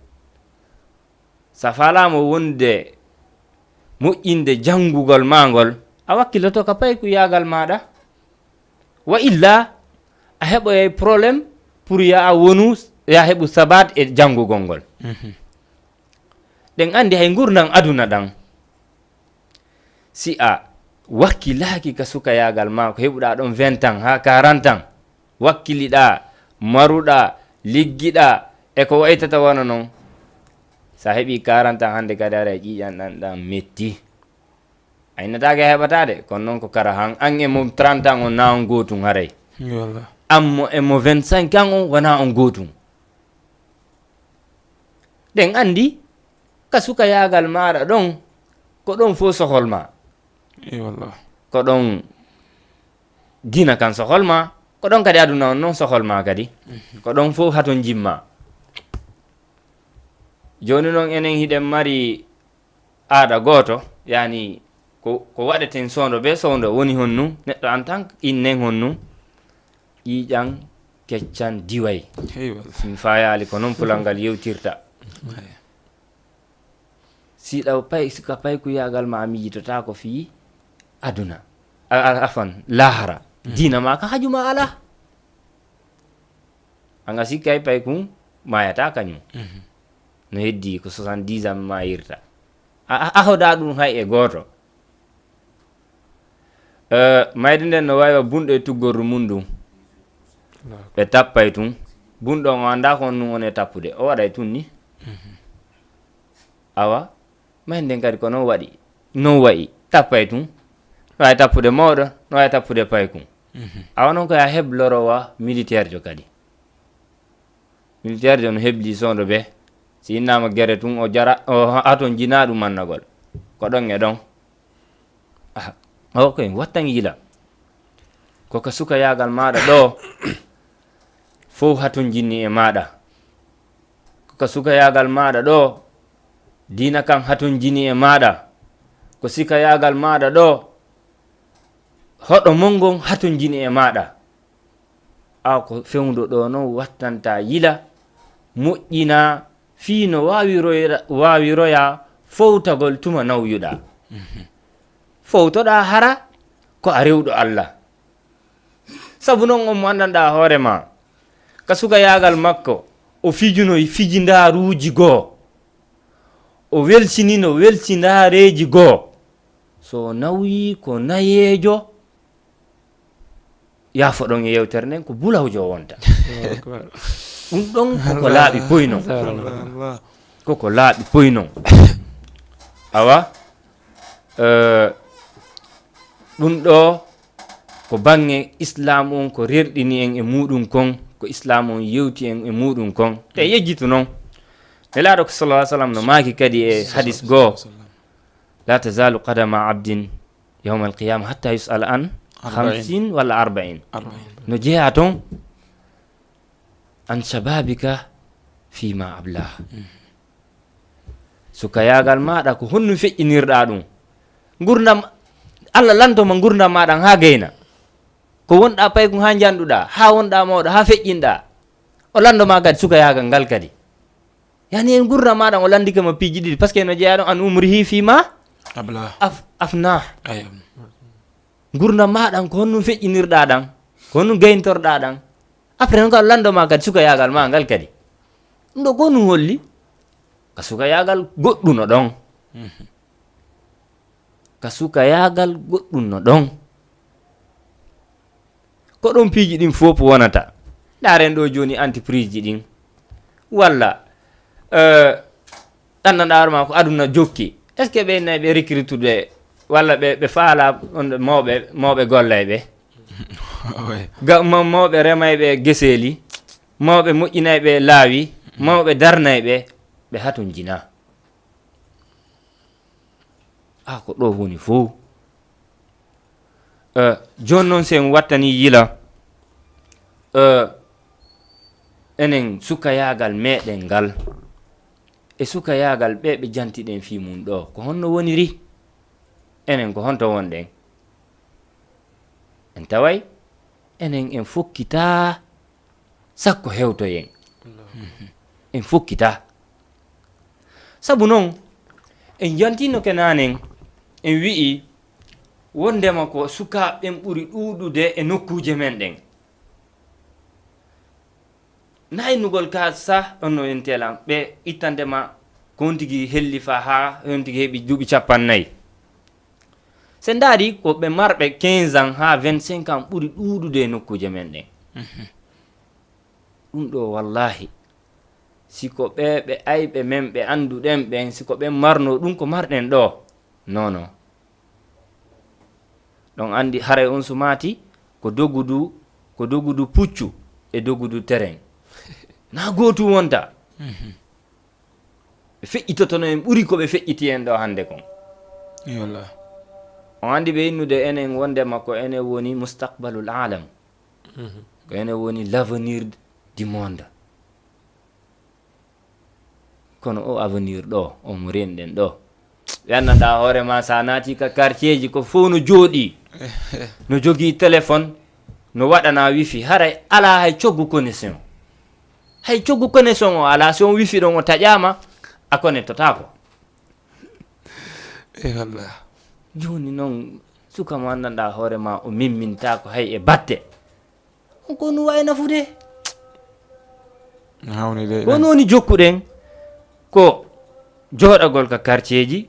sa faalaama wonde moƴƴinde janngugol ma ngol, a wakkiloto ka paykuyaagal maaɗa. Wa illa, a heɓoyay problème pour ya a wonu, ya heɓu sabat e janngugol ngol. Ɗen anndi hay ngurndan aduna ɗan, si a wakkilaaki ka sukayaagal ma, ko heɓuɗaa ɗon vingt ans haa quarante ans, wakkiliɗaa, maruɗaa, liggiɗaa, e ko waytata wano non. Sa heɓi quarante ans hannde kadi, haray ƴiiƴan ɗan, ɗan metti. A innataake a heɓataa de, kono non ko kara han, an e mo trente ans on na on gootun haray. Yo Allah. An mo e mo vingt-cinq ans on wona on gootun. Ɗen anndi, ka sukayaagal maaɗa ɗon, ko ɗon fow sohol ma. Yo Allah. Ko ɗon diina kan sohol ma, ko ɗon kadi aduna on non sohol ma kadi. Ko ɗon fow haton jimma. Jooni non enen hiɗen mari aada gooto, yani ko, ko waɗeten soondo be soondo woni honnu, neɗɗo en tant que innen honnu, ƴiiƴan, keccan, diway. Hey, walla. Si mi faayaali ko non pulal ngal yewtirta. Hey. Si ɗaw pay, si ka paykuyaagal ma a miijitotaako fii aduna. A, a, afan, lahara. Mm. Diina ma ka haju ma alaa. Anga sikki ay paykun maayata kañun. Mhm. No heddi ko soixante-dix ans maayirta. A, a, ahoda ɗum hay e gooto. Eh, mayde nden no waawi wa bunɗo e tuggordu mum ɗum. Allahu akbar. Ɓe tappay tun. Bunɗo on o anndaa ko on ɗum on e tappude. O waɗay tun ni. Mhm. Awa, mayde nden kadi ko non waɗi. Non wayi. Tappay tun. No waawi tappude mawɗo, no waawi tappude paykun. Mhm. Awa non ko ya heblorowa militaire jo kadi. Militaire jo no hebli sondo be. Si innama gere tun o jara, o ha-, haton jina ɗum mannagol. Ko ɗon e ɗon. Ah, o koy wattan yila. Ko ka sukayaagal maaɗa ɗo, fow haton jinni e maaɗa. Ko ka sukayaagal maaɗa ɗo, diina kan haton jini e maaɗa. Ko sikayaagal maaɗa ɗo, hoɗo mon ngon haton jini e maaɗa. Awa ko fewndo ɗo non wattanta yila, moƴƴina, fii no waawiroyra-, waawiroya fowtagol tuma nawyuɗa. Mhm. Fowtoɗa hara ko a rewɗo Allah. Sabu non on mo anndanɗaa hoore ma, ka sukayaagal makko, o fijuno fijindaaruuji goo. O welsinino welsindaareeji goo. So nawii ko nayeejo, yaafoɗon e yewtere nden, ko bulawjo o wonta. Ɗum ɗon koko laaɓi poy non. Koko laaɓi poy non. Awa, eh, ɗum ɗo ko baŋŋe Islaam on, ko rerɗini en e muuɗum kon, ko Islaam on yewti en e muuɗum kon. Te yejjitu non. Nelaaɗo ko sallallahu alaihi wasallam no maaki kadi e hadis goo: "La tazalu qadama abdin yawmal qiyama hatta yus'al an khamsin wala arba'in." No jeyaa ton: "An shababika fima ablah." Sukayaagal maaɗa, ko honno feƴƴinirɗaa ɗum? Ngurdam, Allah lanndoma ngurdam maaɗa haa gayna. Ko wonɗaa paykun haa njanɗuɗaa, haa wonɗaa mawɗo, haa feƴƴinɗaa. O lanndoma kadi sukayaagal ngal kadi. Yani en ngurdam maaɗa, o lanndike ma piiji ɗiɗi, parce que no jeyaa ɗon: "An umrihi fima ablah, af-, afnah." Ngurdam maaɗa ko honno feƴƴinirɗaa ɗan, ko honno gayntorɗaa ɗan. Après non kadi lanndoma kadi sukayaagal ma ngal kadi. Ɗum ɗo ko honno holli? Ka sukayaagal goɗɗum no ɗon. Ka sukayaagal goɗɗum no ɗon. Ko ɗon piiji ɗin fof wonata. Ndaaren ɗo jooni entreprise ji ɗin. Walla, eh, ɗannaɗaaro ma ko aduna jokki. Est-ce que ɓe nayi ɓe recrutude, walla ɓe, ɓe faala on mawɓe, mawɓe gollayɓe? Ga-, ma-, mawɓe remayɓe geseeli, mawɓe moƴƴinayɓe laawi, mawɓe darnayɓe, ɓe hatonjina. A ko ɗo woni fof. Eh, jooni noon, si en wattanii yila, eh, enen sukayaagal meɗen ngal, e sukayaagal ɓe ɓe jantiɗen fii mum ɗo, ko honno woniri? Enen ko honto wonɗen? En taway enen en fokkitaa sakko hewtoyen. En fokkitaa. Sabu noon, en jantino ke naanen, en wi'i wondema ko sukaaɓe ɓen ɓuri ɗuuɗude e nokkuuje men ɗen. Naynugol ka sa, on no en tela, ɓe ittandema ko on tigi hellifa haa on tigi heɓi duuɓi cappannayi. Se ndaari ko ɓe marɓe quinze ans haa vingt-cinq ans ɓuri ɗuuɗude e nokkuuje men ɗen. Ɗum ɗo, wallahi, si ko ɓe, ɓe ayɓe men ɓe annduɗen ɓen, si ko ɓen marno ɗum ko marɗen ɗo, non, non. Ɗon anndi haray on sumaati ko dogudu, ko dogudu puccu e dogudu teren. Na gootu wonta. Ɓe feƴƴitotono en ɓuri ko ɓe feƴƴiti en ɗo hannde kon. Yo Allah. On anndi ɓe innude enen wondema ko enen woni mustaqbalul alam. Ko enen woni l'avenir du monde. Kono o avenir ɗo, o mo renɗen ɗo, ɓe anndanɗaa hoore ma, sa naati ka quartier ji, ko fof no jooɗi, no jogii téléphone, no waɗana wifi, haray alaa hay coggu connexion. Hay coggu connexion o alaa, si on wifi ɗon o taƴaama, a connectotaako. Eh, wallah. Jooni noon, suka mo anndanɗaa hoore ma, o mimmintaako hay e batte. On ko no waawi nafude. No hawni de. Ko non woni jokkuɗen ko jooɗagol ka quartier ji,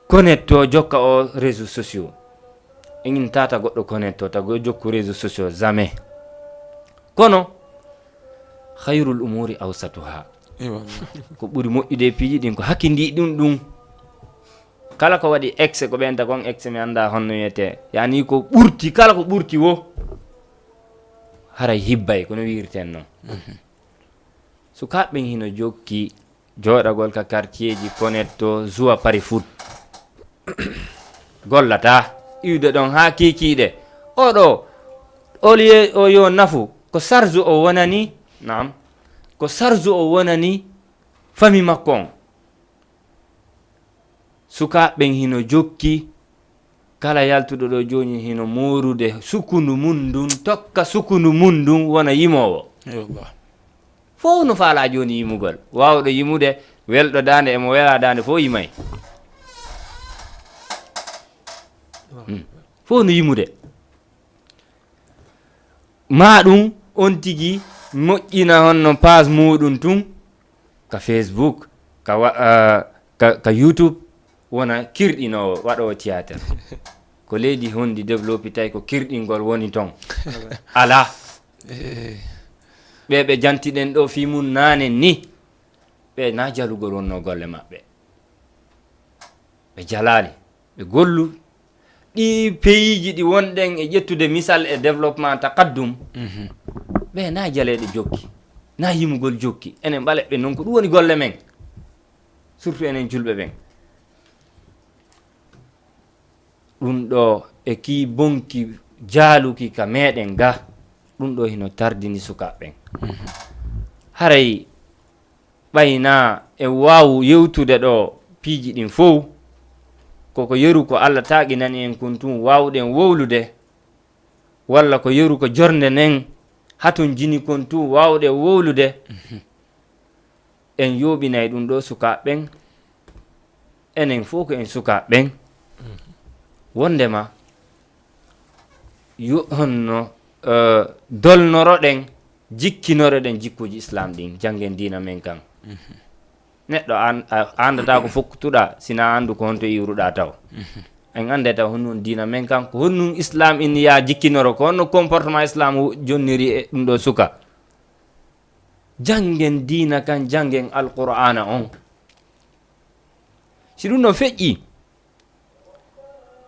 connecto, jokka o réseaux sociaux. En tata goɗɗo connecto, tago jokku réseaux sociaux, jamais. Kono, khayrul umuri awsatuha. Ewa. Ko ɓuri moƴƴude e piiji ɗin ko hakindii ɗum ɗum. Kala ko waɗi excès, ko ɓeyanta kon excès, mi annda honno wiyetee. Yani ko ɓurti, kala ko ɓurti wo, haray hibbay, kono wiirten non. Sukaaɓe ɓen hino jokki jooɗagol ka quartier ji, connecto, zuwa pari foot. Gollata, iwde ɗon haa kiikiiɗe. Oɗo, au lieu o yo nafu, ko charge o wonani, naam, ko charge o wonani fami makko on. Sukaaɓe ɓen hino jokki, kala yaltuɗo ɗo jooni hino moorude sukundu mun ndun, tokka sukundu mun ndun, wona yimoowo. Eywa. Fow no faalaa jooni yimugol. Waawɗo yimude, welɗo daande e mo welaa daande, fow yimay. Hmm. Fow no yimude. Maa ɗum on tigi moƴƴina honno page muuɗum tun, ka Facebook, ka wa-, ah, ka, ka YouTube, wona kirɗinoowo, waɗoowo théâtre. Ko leydi honndi développé tawi ko kirɗingol woni toon? Alaa. Eh, Ɓe ɓe jantiɗen ɗo fii mum naane ni, ɓe na jalugol wonno golle maɓɓe. Ɓe jalaali, ɓe gollu. Ɗi peyiiji ɗi wonɗen e ƴettude misal e développement taqaddum, mhm. Ɓe na jaleeɗe jokki, na yimugol jokki. Enen ɓaleɓɓe noon ko ɗum woni golle men, surtout enen julɓe ɓen. Ɗum ɗo e kii bonki jaaluki ka meɗen ga, ɗum ɗo hino tardini sukaaɓe ɓen. Mhm. Haray ɓay na e waawu yewtude ɗo piiji ɗin fow, koko yeru ko Alla taaginani en kun tun waawuɗen wowlude, walla ko yeru ko jornde nden hatun jini kon tun waawuɗe wowlude, mhm. En yooɓinay ɗum ɗo sukaaɓe ɓen, enen fof ko en sukaaɓe ɓen. Wondema yo honno, eh, dolnoroɗen, jikkinoroɗen jikkuuji Islam ɗin, janngen diina men kan. Neɗɗo an-, a-, a anndataa ko fokkutuɗaa, sina anndu ko honto iwruɗaa taw. En annday taw honno diina men kan, ko honno Islam in ya jikkinoro, ko honno comportement Islam wo-, jonniri e ɗum ɗo suka. Janngen diina kan, janngen Alqur'aana on. Si ɗum ɗon feƴƴi,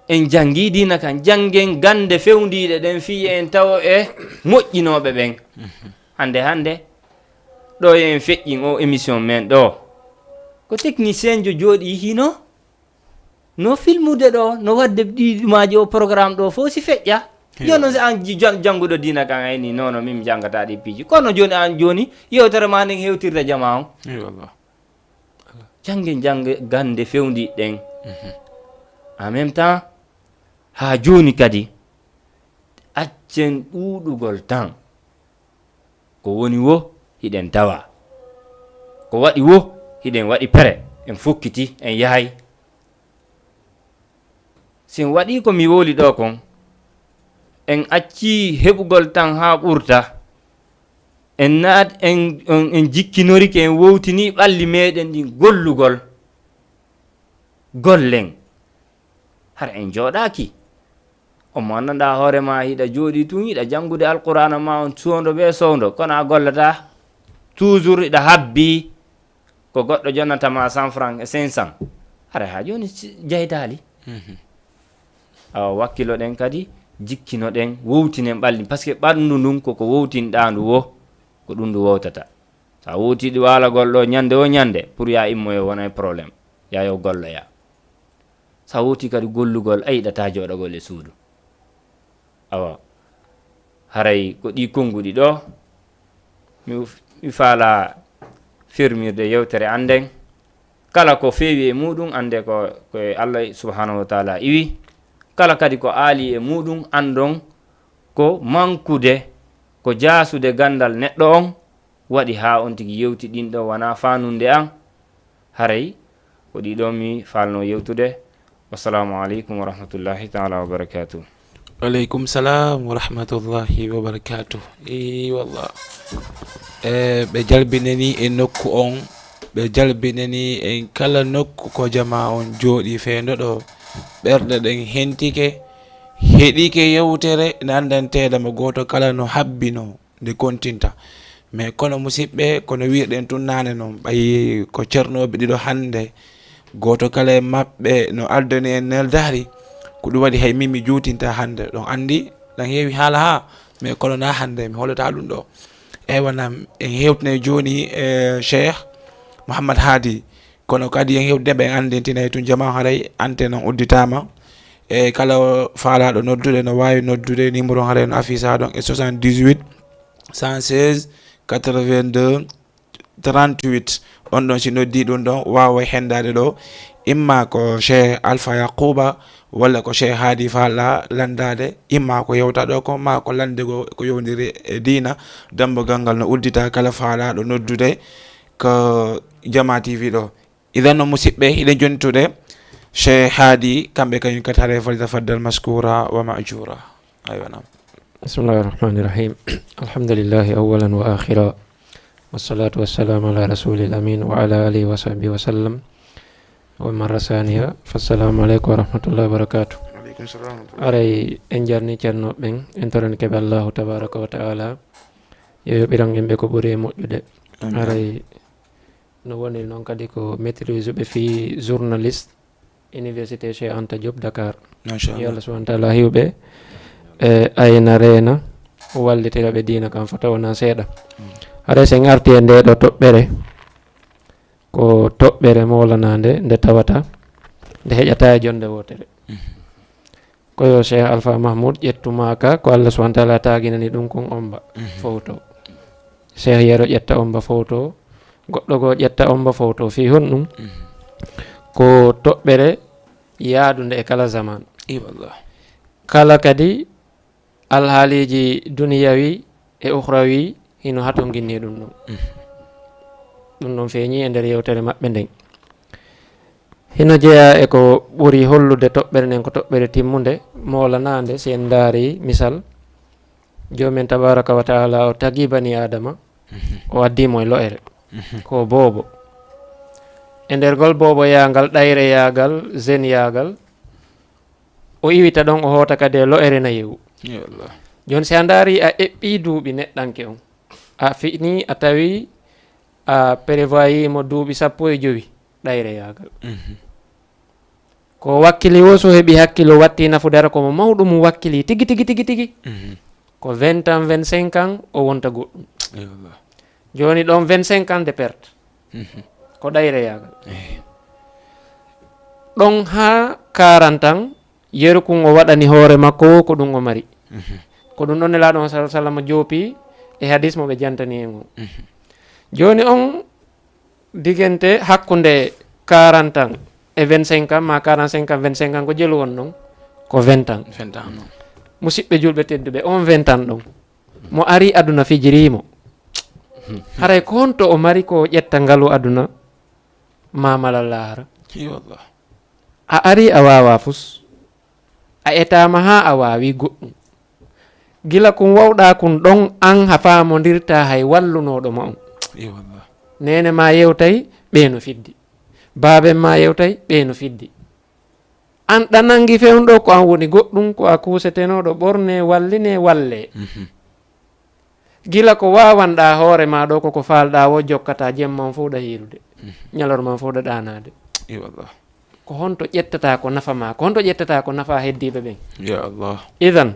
en janngi diina kan, janngen gannde fewndiiɗe ɗen fii en tawo e moƴƴinooɓe ɓen. Hannde, hannde, ɗo en feƴƴin o émission men ɗo, ko technicien jo jooɗi hino, no filmude ɗo, no waɗde ɗi maaji o programme ɗo fof si feƴƴa. Jooni noon si an ji-, jan-, jannguɗo diina kan ayni, non, non, min mi janngataa ɗi piiji. Kono jooni an jooni, yewtere ma nden hewtirde jamaa on. Eey wallah. Jannge, jannge gannde fewndiiɗe ɗen. Mhm. En même temps, haa jooni kadi, accen ɗuuɗugol tan. Ko woni wo, hiɗen tawa. Ko waɗi wo, hiɗen waɗi pere. En fokkiti, en yahay. Si en waɗii ko mi wowli ɗo kon, en accii heɓugol tan haa ɓurta, en naat-, en, en, en jikkinorike, en wowtinii ɓalli meɗen ɗin gollugol gollen. Hara en jooɗaaki. On mo anndanɗaa hoore ma hiɗa jooɗii tun, hiɗa janngude Alqur'aana ma on soondo bee soondo, kono a gollataa. Toujours hiɗa habbii ko goɗɗo jonnata ma cent francs e cinq cents. Hara haa jooni si-, jaytaali. Mhm. Awa, wakkiloɗen kadi, jikkinoɗen, wowtinen ɓalli. Parce que ɓanndu ndun ko ko wowtinɗaa ndu wo, ko ɗum ndu wowtata. Sa wowtiɗi waalagol ɗo ñande wo ñande, pour ya immoyo wonay problème. Ya yo golloya. Sa wowti kadi gollugol, a yiɗata jooɗagol e suudu. Awa, haray ko ɗi konnguɗi ɗo, mi, mi faala fermirde yewtere an nden. Kala ko feewi e muɗum, annde ko, ko e Allah subhanahu wa taala iwi. Kala kadi ko aali e muɗum, anndon ko mankude, ko jaasude ganndal neɗɗo on, waɗi haa on tigi yewti ɗin ɗo wonaa faanunde an. Haray ko ɗi ɗo mi faalno yewtude. Wassalamu aleykum wa rahmatullahi taala wa barakatuh. Aleykum salam wa rahmatullahi wa barakatuh. Eey wallah. E, ɓe jalbinani e nokku on, ɓe jalbinani en kala nokku ko jamaa on jooɗi feendo ɗo. Ɓerɗe ɗen hentike, heɗike yewtere nandanteeɗe mo gooto kala no habbino nde kontinta. Mais kono, musidɓe, kono wiirɗen tun naane non, ɓay ko ceernooɓe ɗiɗo hannde, gooto kala e maɓɓe no aldani en neldaari, ko ɗum waɗi hay min mi juutinta hannde. Ɗon anndi, ɗan heewi haala haa, mais kono na hannde, mi hollata ɗum ɗo. Eywa, nam, en hewtinay jooni e Cheikh Mouhammad Hadi. Kono kadi en hewde ɓe anndintinay tun jama haray antenne on udditaama. E kala faalaaɗo noddude no waawi noddude numéro haray no affiché ɗon e soixante-dix-huit, cent seize, quatre-vingt-deux, trente-huit. On ɗon si noddi ɗum ɗon waaway henndaade ɗo. Imma ko Cheikh Alpha Yakuba walla ko Cheikh Hadi Falla lanndaade. Imma ko yewta ɗo ko, ma ko lannde go ko yowndiri e diina. Dambugal ngal no uddita kala faalaaɗo noddude ko Jama T V ɗo. Idan no musidɓe, hiɗen jontude Cheikh Hadi, kamɓe kañum kadi haray falyatafaddal mashkura wa ma'jura. Aywa, nam. بسم الله الرحمن الرحيم. الحمد لله أولا وآخرا. والصلاة والسلام على رسول الأمين وعلى آله وصحبه وسلم. Wa marra saniya, fassalamu aleykum wa rahmatullahi wa barakatuh. Aleykum salam. Aray, en jarni ceerno ɓen, en torani keɓe Allahu tabaraka wa taala. Yo yoɓiran en ɓe ko ɓuri e moƴƴude. Aray, no woniri noon kadi ko maîtrise ɓe fii journaliste, Université Cheikh Anta Diop, Dakar. Yo Machallah. Allah subhanahu wa taala hiwɓe e ayna reena, wallitira ɓe diina kan fota wona seeɗa. Haray so en arti e nde ɗo toɓɓere, ko toɓɓere mawlanande nde tawata nde heƴata e jonde wootere. Ko yo Cheikh Alpha Mahmoud ƴettu maaka ko Allah subhanahu wa taala taaginani ɗum kon omba fowto. Cheikh Yero ƴetta omba fowto, goɗɗo goo ƴetta omba fowto. Fii honɗum? Ko toɓɓere yaadunde e kala zaman. I wallah. Kala kadi alhaaliiji duniyawi e ukhrawi hino hatonginni ɗum ɗon. Ɗum ɗon feeñi e nder yewtere maɓɓe nden. Hino jeyaa e ko ɓuri hollude toɓɓere nden ko toɓɓere timmunde, moolanaande, si en ndaari misal, Joomi en tabaraka wa taala o tagi bani Adama, o addi mo e lo'ere. Ko boobo. E nder ngol boobo yaagal, ɗayre yaagal, zen yaagal, o iwita ɗon, o hoota kadi e lo'ere nayewu. Ya Allah. Jooni si a ndaari a eɓɓi duuɓi neɗɗanke on, a fini a tawi a prévoyimo duuɓi sappo e jowi ɗayre yaagal. Ko wakkili wo so heɓi hakkilo watti nafu dara ko mo mawɗo mum wakkili tigi tigi tigi tigi. Ko vingt ans, vingt-cinq ans o wonta goɗɗum. Ya Allah. Jooni ɗon vingt-cinq ans de perte. Ko ɗayre yaagal. Ɗon haa quarante ans, yeru kun o waɗani hoore makko ko ɗum o mari. Ko ɗum ɗon Nelaaɗo on sallallahu alaihi wasallam joopi e hadis mo ɓe jantani en on. Jooni on diggante hakkunde quarante ans e vingt-cinq ans, ma quarante-cinq ans, vingt-cinq ans, ko jelu won ɗon? Ko vingt ans. Vingt ans, non. Musidɓe julɓe tedduɓe, on vingt ans ɗon, mo ari aduna fijirimo. Haray ko honto o mari ko ƴetta ngalu aduna ma malal lahara? Ya Allah. A ari a waawa fus. A etaama haa a waawi goɗɗum. Gila kun wawɗa kun ɗon an ha faamondirta hay wallunooɗo ma on. Ya Allah. Neene ma yewtay ɓe no fiddi. Baaben ma yewtay ɓe no fiddi. An ɗa nangi fewndo ko an woni goɗɗum ko a kuusetenooɗo ɓorne walline walle. Gila ko waawanɗa hoore ma ɗo koko faalɗa wo jokkata jemma on fof ɗa hiirude. Ñalorma on fof ɗa ɗaanaade. Ya Allah. Ko honto ƴettata ko nafa ma, ko honto ƴettata ko nafa heddiiɓe ɓen? Ya Allah. Idan,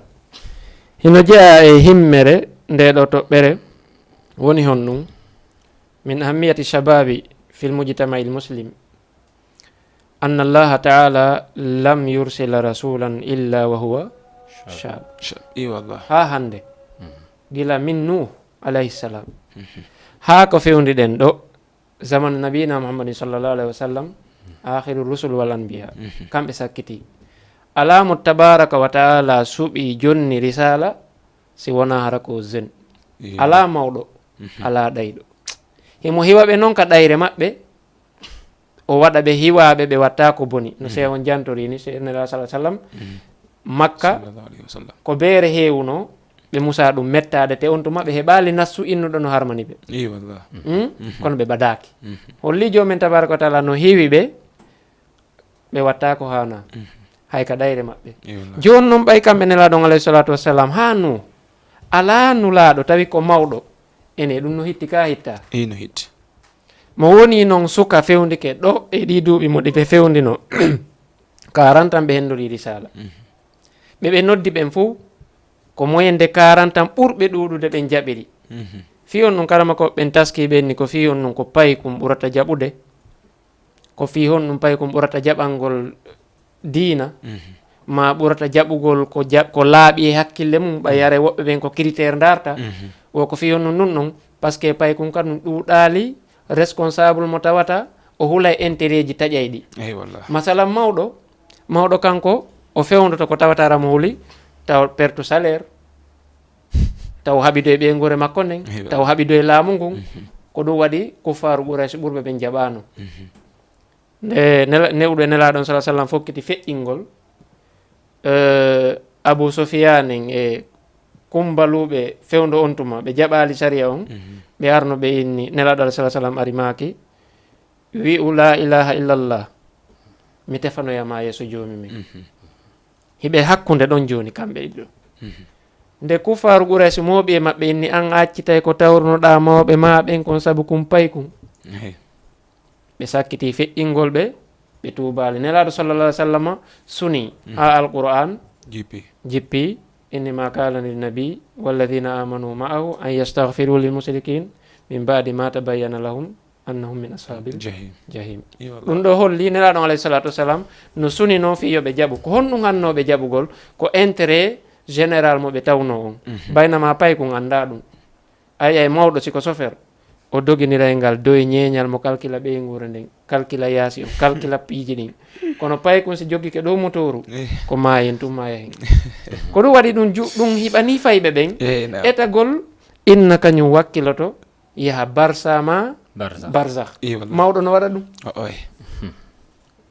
hino jeyaa e himmere nde ɗo toɓɓere woni honɗum? Min ahammiyati shababi fil mujtama'i al muslim anna Allaha ta'ala lam yursila rasulan illa wa huwa shab. Sha- Ya Allah. Haa hannde, gila min Nuh alayhi salam haa ko fewndi ɗen ɗo, zamanu nabiyina Muhammadin sallallahu alaihi wasallam, akhiru rusul wal anbiya, kamɓe sakkiti. Alaa mo tabaraka wa ta'ala suɓi jonni risala si wona hara ko zen. Ya. Alaa mawɗo, alaa ɗayɗo. Himo hiwa ɓe non ka ɗayre maɓɓe, o waɗa ɓe hiwaaɓe, ɓe watta ko boni. No se on jantori ni, se Nelaaɗo sallallahu alaihi wasallam, Makka, Sallallahu alaihi wasallam. Ko beere heewuno, ɓe musa ɗum mettaade, te on tuma ɓe heɓaali nassu innuɗo no harmani ɓe. Ya Allah. Hmm? Kono ɓe ɓadaaki. Holli Joomi men tabaraka wa taala no heewi ɓe, ɓe watta ko haana. Hay ka ɗayre maɓɓe. Ya Allah. Jooni noon ɓay kamɓe Nelaaɗo on alayhi salatu wassalam, haa nu, alaa nulaaɗo tawi ko mawɗo. Ene ɗum no hitti ka hitta. Ey no hitti. Mo woni noon suka fewndike ɗo e ɗi duuɓi mo ɗi ɓe fewndino. Quarante ans ɓe henndori risala. Ɓe ɓe noddi ɓen fof, ko moyen de quarante ans ɓurɓe ɗuuɗude ɓen jaɓiri. Fii on ɗum karama ko ɓen taski ɓen ni, ko fii on ɗum ko paykum ɓurata jaɓude. Ko fii on ɗum paykum ɓurata jaɓangol diina. Ma ɓurata jaɓugol ko jaɓ-, ko laaɓi e hakkille mum, ɓay yare woɓɓe ɓen ko critère ndarta. Wo ko fii on ɗum ɗum ɗum, parce que paykum kan ɗum ɗuuɗaali responsable mo tawata o hula e intérêt ji taƴayɗi. Ey wallah. Masalan mawɗo, mawɗo kanko o fewndoto ko tawata ara mo huli, taw pertu salaire, taw haɓido e ɓeynguure makko nden, taw haɓido e laamu ngun. Ko ɗum waɗi kuffaaru Quraysh ɓurɓe ɓen jaɓaano. Nde nela-, newɗo e Nelaaɗo on sallallahu alaihi wasallam fokkiti feƴƴingol, eh, Abu Sufyan en e kumbaluɓe fewndo on tuma, ɓe jaɓaali sariya on, ɓe arno ɓe inni, Nelaaɗo sallallahu alaihi wasallam ari maaki, wi'u la ilaha illallah, mi tefanoya ma yeeso Joomi men. Mhm. Hiɓe hakkunde ɗon jooni, kamɓe ɗiɗo. Mhm. Nde kuffaaru Quraysi mooɓi e maɓɓe, inni, "An a accitay ko tawrunoɗaa mawɓe ma ɓen kon sabu kun paykun?" Ehe. Ɓe sakkiti feƴƴingol ɓe, ɓe tuubaali. Nelaaɗo sallallahu alaihi wasallam suni Mhm. haa Alqur'aan Jippi. jippi, "Innama kana linnabi walladhina amanu ma'ahu an yastaghfiru lil mushrikin min ba'di ma tabayyana lahum annahum min ashabil Jahim. jahim." Iyo, wallahi. Ɗum ɗo holli Nelaaɗo alayhi salatu wasalam no sunino fii yo ɓe jaɓu. Ko honɗum hannoo ɓe jaɓugol? Ko intérêt général mo ɓe tawnoo on. Mhm. Baynama paykun anndaa ɗum. Ay, ay, mawɗo, si ko sofer, o doginiray ngal doy ñeeñal mo kalkila ɓeynguure nden, kalkila yaasi on, kalkila piiji ɗin. Kono paykun si joggike ɗo motooru, Eh. ko maayen tun maaya hen. Ko ɗum waɗi ɗum ju-, ɗum hiɓani fayɓe ɓen. Eh, naam. Etagol inna kañum wakkiloto yaha barsa ma Barzakh. barzakh. Iyo, wallahi. Mawɗo no waɗa ɗum. O, oy.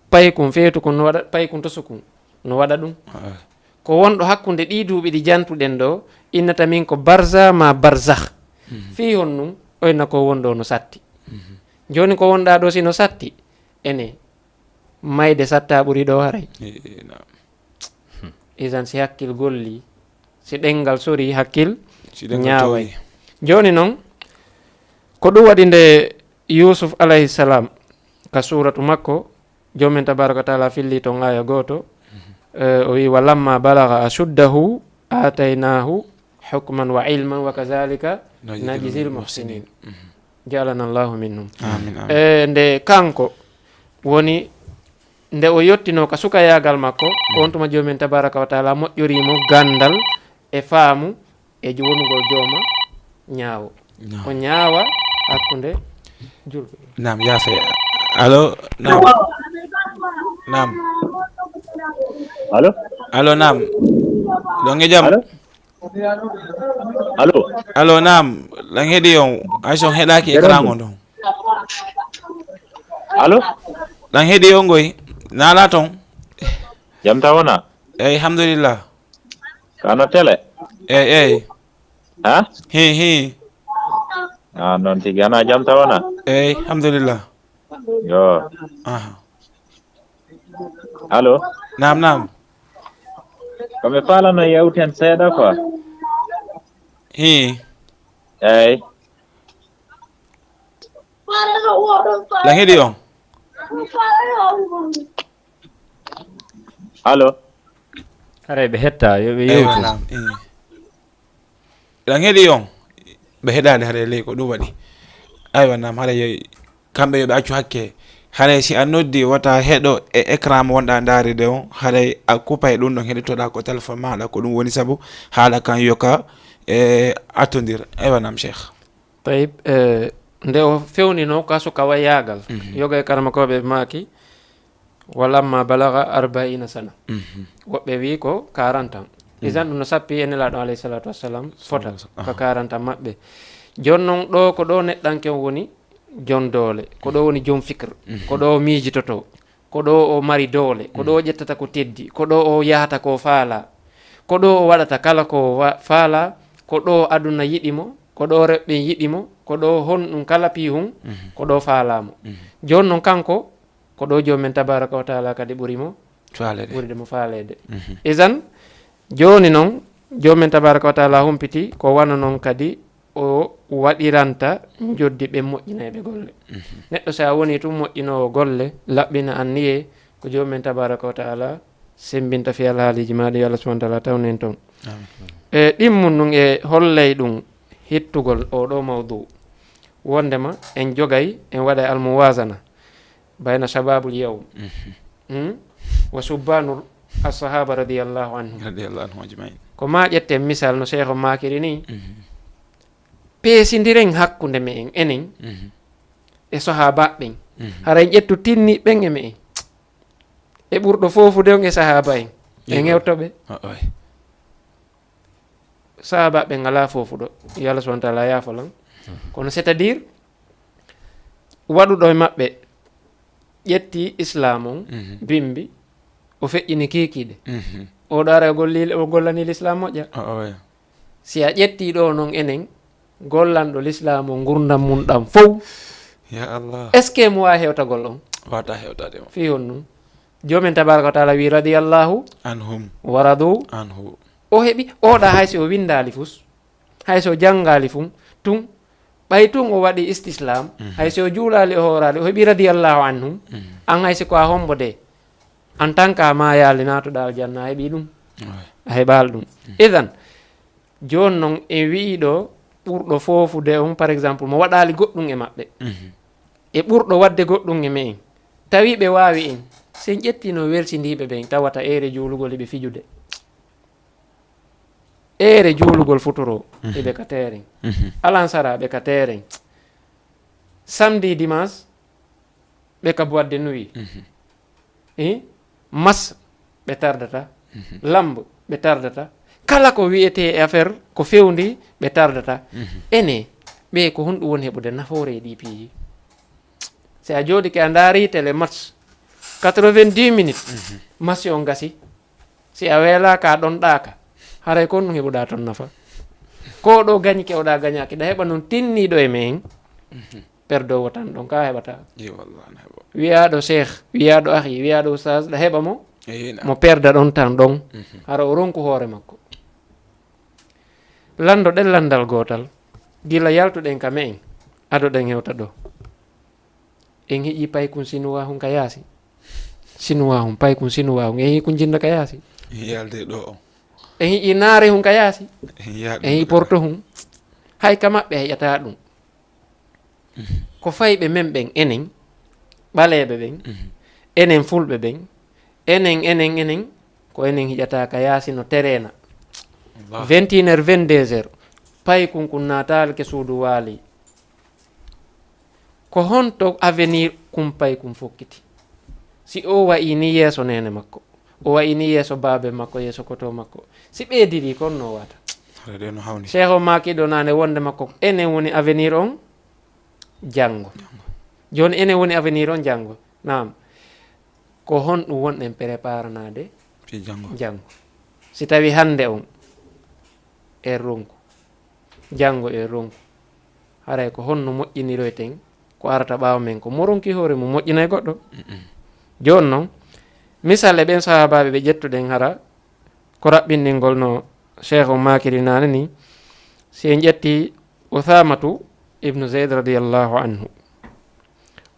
Paykun feetu kun no waɗa, paykun tosu kun no waɗa ɗum. Ah. Ko wonɗo hakkunde ɗii duuɓi ɗi jantuɗen ɗo, innata min ko barza ma barzakh. Mhm. Fii honɗum? Oyna ko wonɗo no satti. Mhm. Jooni ko wonɗaa ɗo si no satti, ene mayde satta ɓuri ɗo haray. Eh, eh, naam. Isan si hakkil golli, si ɗenngal sori, hakkil Si ɗenngal ñaaway. Towi. Jooni non, ko ɗum waɗi nde Yusuf alayhi salam ka suuratu makko, Joomi men tabaraka wa taala filli ton aya gooto, eh, o wi, "Wa lamma balaga ashuddahu ataynaahu hukman wa ilman wa kazalika Najzil najzil muhsinin." muhsinin. Mhm. Ja'alana Allahu minhum. Amin, amin. Eh, nde kanko woni, nde o yottinoo ka sukayaagal makko, ko on tuma Joomi men tabaraka wa taala moƴƴorii mo ganndal e faamu e jo-, wonugol jooma ñaawo. Naam. O ñaawa hakkunde julɓe. Naam, yaafe. Allo, naam. Naam. Allo? Allo, naam. Ɗon e jam? Allo? Allo? Allo, naam. Lan heɗi on. Ay, so on heɗaaki Jam. Écran on ɗon. Allo? Lan heɗi on ngoy. Naala ton. Jam ta wona? Eyi, alhamdulillah. Kano tele? Eyi, eyi. Ha? Hi, hi. Ah, non tigi. Ana jam ta wona? Eyi, alhamdulillah. Yo. Aha. Allo? Naam, naam. Ko mi faalano yewten seeɗa quoi. Hi. Eyi. Lan heɗi on? Allo? Haray ɓe hetta, yo ɓe Eywa, yewtu. Naam, eh. Lan heɗi on? Ɓe heɗaade haray ley ko ɗum waɗi. Aywa, naam, haray yo, kamɓe yo ɓe accu hakke. Haray si a noddi wota heɗo e écran mo wonɗa ndaaride on, haray a kupay ɗum ɗon heɗitoɗa ko téléphone maɗa, ko ɗum woni sabu haala kan yo ka, eh, attondir. Aywa, naam, Cheikh. Tayib, eh, nde o fewnino ka suka wayaagal, Mhm. yoga e karmakooɓe maaki, "Walamma balaga arbaina sana." Mhm. Woɓɓe wi ko quarante ans. Mhm. Isan ɗum no sappi e Nelaaɗo alayhi salatu wassalam fota Sallallahu ka alaihi wasallam. quarante ans maɓɓe. Jooni non ɗo ko ɗo neɗɗanke on woni jon doole, ko ɗo woni jon fikr, Mhm. ko ɗo o miijitotoo, ko ɗo o mari doole, ko ɗo o ƴettata ko teddi, ko ɗo o yahata ko faala, ko ɗo o waɗata kala ko wa-, faala, ko ɗo aduna yiɗi mo, ko ɗo rewɓe yiɗi mo, ko ɗo honɗum kala pii hun, Mhm. ko ɗo faalaa mo. Mhm. Jooni non kanko, ko ɗo Joomi men tabaraka wa taala kadi ɓuri mo, Faaleede. ɓuride mo faaleede. Mhm. Isan, jooni non, Joomi men tabaraka wa taala humpiti ko wano non kadi o waɗiranta njoddi ɓen moƴƴinayɓe golle. Mhm. Neɗɗo, si a woni tun moƴƴinoowo golle, laɓɓina anniyee, ko Joomi men tabaraka wa taala semmbinta fii alhaaliiji maaɗa, yo Allah subhanahu wa taala tawnu en ton. Amin. E ɗimmun ɗum e hollay ɗum hittugol oo ɗoo mawduu. Wonndema en jogay, en waɗay almuwaazana bayna shababul yawm. Mhm. Hmm? Wa shubbaanu as-sahaba radiyallahu anhum. Radiyallahu anhum ajma'in. Ko ma ƴetten misal no Seex on maakiri ni. Mhm. Peesindiren hakkunde me'en enen Mhm. e sahaabaaɓe ɓen. Mhm. Hara en ƴettu tinni ɓen e me'en. E ɓurɗo foofude on e sahaaba en. En Iyo. ewto ɓe. O, oy. Sahaaba ɓen alaa foofuɗo. Yo Allah subhanahu wa taala yaafo lan. Mhm. Kono c'est-à-dire, waɗuɗo e maɓɓe ƴetti Islaam on, Mhm. bimbi, o feƴƴini kiikiiɗe. Mhm. O ɗo ara o golli, o gollani Lislaam moƴƴa. O, oy. Si a ƴetti ɗo non enen, gollanɗo Lislaam on ngurndan mun ɗan fow. Ya Allah. Est-ce que mo waawi hewtagol on? Wata hewtade mo. Fii honɗum? Joomen tabaraka wa taala wi radiyallahu Anhum. Wa radu. Anhu. O heɓi oɗa, hay si o windaali fus, hay si o janngaali fun tun, ɓay tun o waɗi istislam, hay si o juulaali, o hooraali, o heɓi radiyallahu anhum. An hay si ko a hombo de, en tant que a maayaali naatuɗa aljanna, a heɓi ɗum. A heɓaali ɗum. Idan, jooni non en wi'i ɗo, ɓurɗo foofude on, par exemple, mo waɗaali goɗɗum e maɓɓe, e ɓurɗo waɗde goɗɗum e me'en, tawi ɓe waawi en, si en ƴetti no welsindiiɓe ɓen, tawata eere juulugol eɓe fijude. Eere juulugol futuro, eɓe ka teeren. Alansara, ɓe ka teeren. Samedi, dimanche, ɓe ka boîte de nuit. I mas, ɓe tardata. Lamb, ɓe tardata. Kala ko wiyetee e affaire ko fewndi, ɓe tardata. Ene, ɓe ko honɗum woni heɓude nafoore e ɗi piiji? Si a jooɗike a ndaari télé match, quatre-vingt-dix minutes, match on gasi. Si a weelaaka, a ɗonɗaaka, haray ko honɗum heɓuɗa ton nafa? Ko ɗo gañi kewɗa gañaaki, ɗa heɓa non tinniiɗo e men, perdowo tan ɗon, ka heɓata. Wiyaaɗo cheikh, wiyaaɗo ahi, wiyaaɗo oustaz, ɗa heɓa mo, mo perda ɗon tan ɗon, hara o ronku hoore makko. Lanndo ɗen lanndal gootal, gila yaltuɗen ka me'en, ado ɗen hewta ɗo. En hiƴi paykun sinuwaahun ka yaasi. Sinuwaahun, paykun sinuwaahun, en hiƴi kun jinna ka yaasi. Yalde ɗo on. En hiƴi naarehun ka yaasi. Yalde En hiƴi portohun. Hay ka maɓɓe a hiƴata ɗum. Ko fayɓe men ɓen, enen ɓaleeɓe ɓen, enen fulɓe ɓen, enen, enen, enen, ko enen hiƴata ka yaasi no tereena. Vingt et une heures, vingt-deux heures, paykun kun naataalke suudu waali. Ko honto avenir kun paykun fokkiti? Si o wa'i ni yeeso neene makko, o wa'i ni yeeso baabe makko, yeeso koto makko, si ɓeydiri kon no wata? Hara ɗe no hawni. Cheikh o maaki ɗo naane wonde makko, enen woni avenir on janngo. Jooni enen woni avenir on janngo. Naam. Ko honɗum wonɗen préparanaade Fi janngo. Janngo? Si tawi hannde on en ronku, janngo en ronku, haray ko honno moƴƴiniroyten ko arata ɓaawo men ko? Mo ronki hoore mum moƴƴinay goɗɗo. Jooni noon, misal e ɓen sahaabaaɓe ɓe ƴettuɗen, hara ko raɓɓinɗingol no Cheikh o maakiri naane ni, si en ƴetti Uthamatu ibnu Zayd radiyallahu anhu,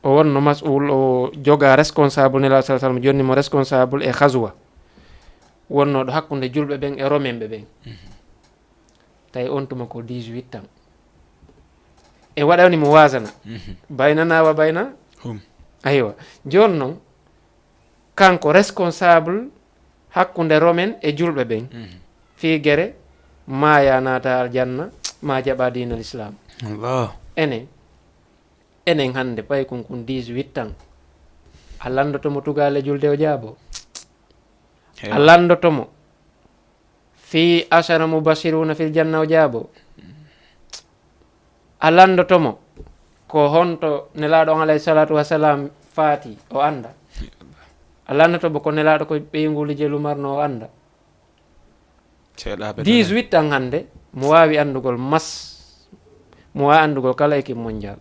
o wonno mas'ul, o joga responsable, Nelaaɗo sallallahu alayhi wasallam jonni mo responsable e ghazwa wonnooɗo hakkunde julɓe ɓen e romen ɓe ɓen. Tawi on tuma ko dix-huit ans. E waɗani mo wasana. Baynana wa bayna. Hum. Aywa. Jooni noon, kanko responsable hakkunde romen e julɓe ɓen. Fii gere, maaya naata aljanna, ma jaɓa diina l'islam. Allah. Enen, enen hannde paykun kun dix-huit ans. A lanndoto mo tugaale julde o jaabo. A lanndoto mo fii ashara mubashiruna fil janna o jaabo. A lanndoto mo ko honto Nelaaɗo on alayhi salatu wasalam faati o annda. A lanndoto mo ko Nelaaɗo ko ɓeynguuli jelu marno o annda. Seeɗaaɓe Dix-huit ans hannde, mo waawi anndugol mas, mo waawi anndugol kala équipe mondial.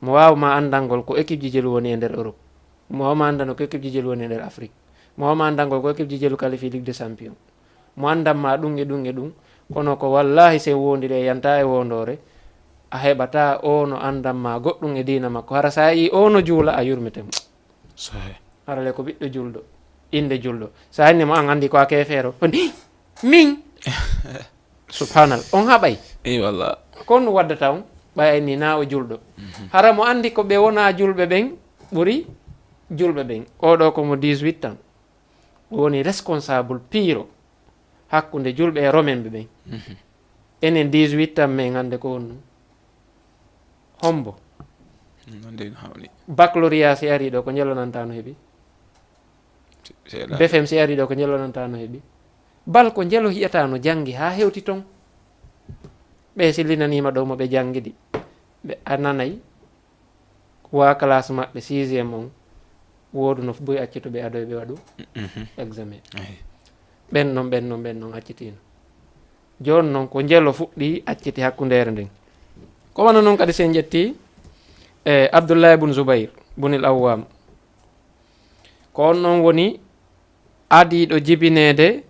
Mo waawi ma anndangol ko équipe ji jelu woni e nder Europe. Mo waawi ma anndano ko équipe ji jelu woni e nder Afrique. Mo waawi ma anndangol ko équipe ji jelu qualifié Ligue des Champions. Mo anndan ma ɗum e ɗum e ɗum. Kono ko wallahi, si en woondiri e yanta e woondoore, a heɓata o no anndan ma goɗɗum e diina makko. Hara sa yi o no juula, a yurmete mo. Sahe. Hara le ko ɓiɗɗo julɗo, innde julɗo. Sa inni mo an anndi ko a keefeero. On, "Hi! Min?" Subhanallah. On haɓay. Eyi wallah. Ko on waddata on, ɓay ni na o julɗo. Hara mo anndi ko ɓe wona julɓe ɓen ɓuri julɓe ɓen. Oɗo ko mo dix-huit ans. O woni responsable piiro hakkunde julɓe e romen ɓe ɓen. Enen dix-huit ans men hannde ko honno? Hombo? Non de no hawni. Baccalauréat si ari ɗo ko njelo nanta no heɓi? Seeɗa. B F M si ari ɗo ko njelo nanta no heɓi? Bal ko njelo hi'ata no janngi haa hewti ton. Ɓe si linaniima ɗo mo ɓe janngidi. Ɓe a nanay wa classe maɓɓe sixième on wooduno fu boy accutuɓe adoy ɓe waɗu examen. Ɓen non, ɓen non, ɓen non accitiino. Jooni non ko njelo fuɗɗi acciti hakkundeere nden. Ko wano non kadi si en ƴetti e Abdullah ibn Zubayr bunil Awwam. Ko on ɗon woni adiiɗo jibineede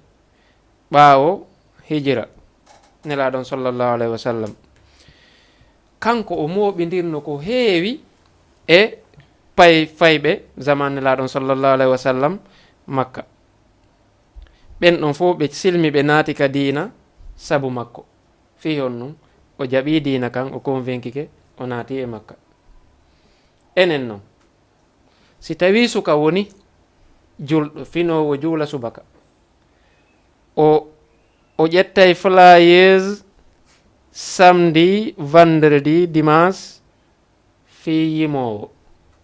ɓaawo hijira Nelaaɗo on sallallahu alayhi wa sallam. Kanko o mooɓindirno ko heewi e pay-, fayɓe zaman Nelaaɗo on sallallahu alayhi wa sallam Makka. Ɓen ɗon fof ɓe silmi, ɓe naati ka diina sabu makko. Fii on ɗum, o jaɓii diina kan, o convainquike, o naati e Makka. Enen non, si tawii suka woni julɗo, finoowo juula subaka, o, o ƴettay flyers samedi, vendredi, dimanche, fii yimoowo,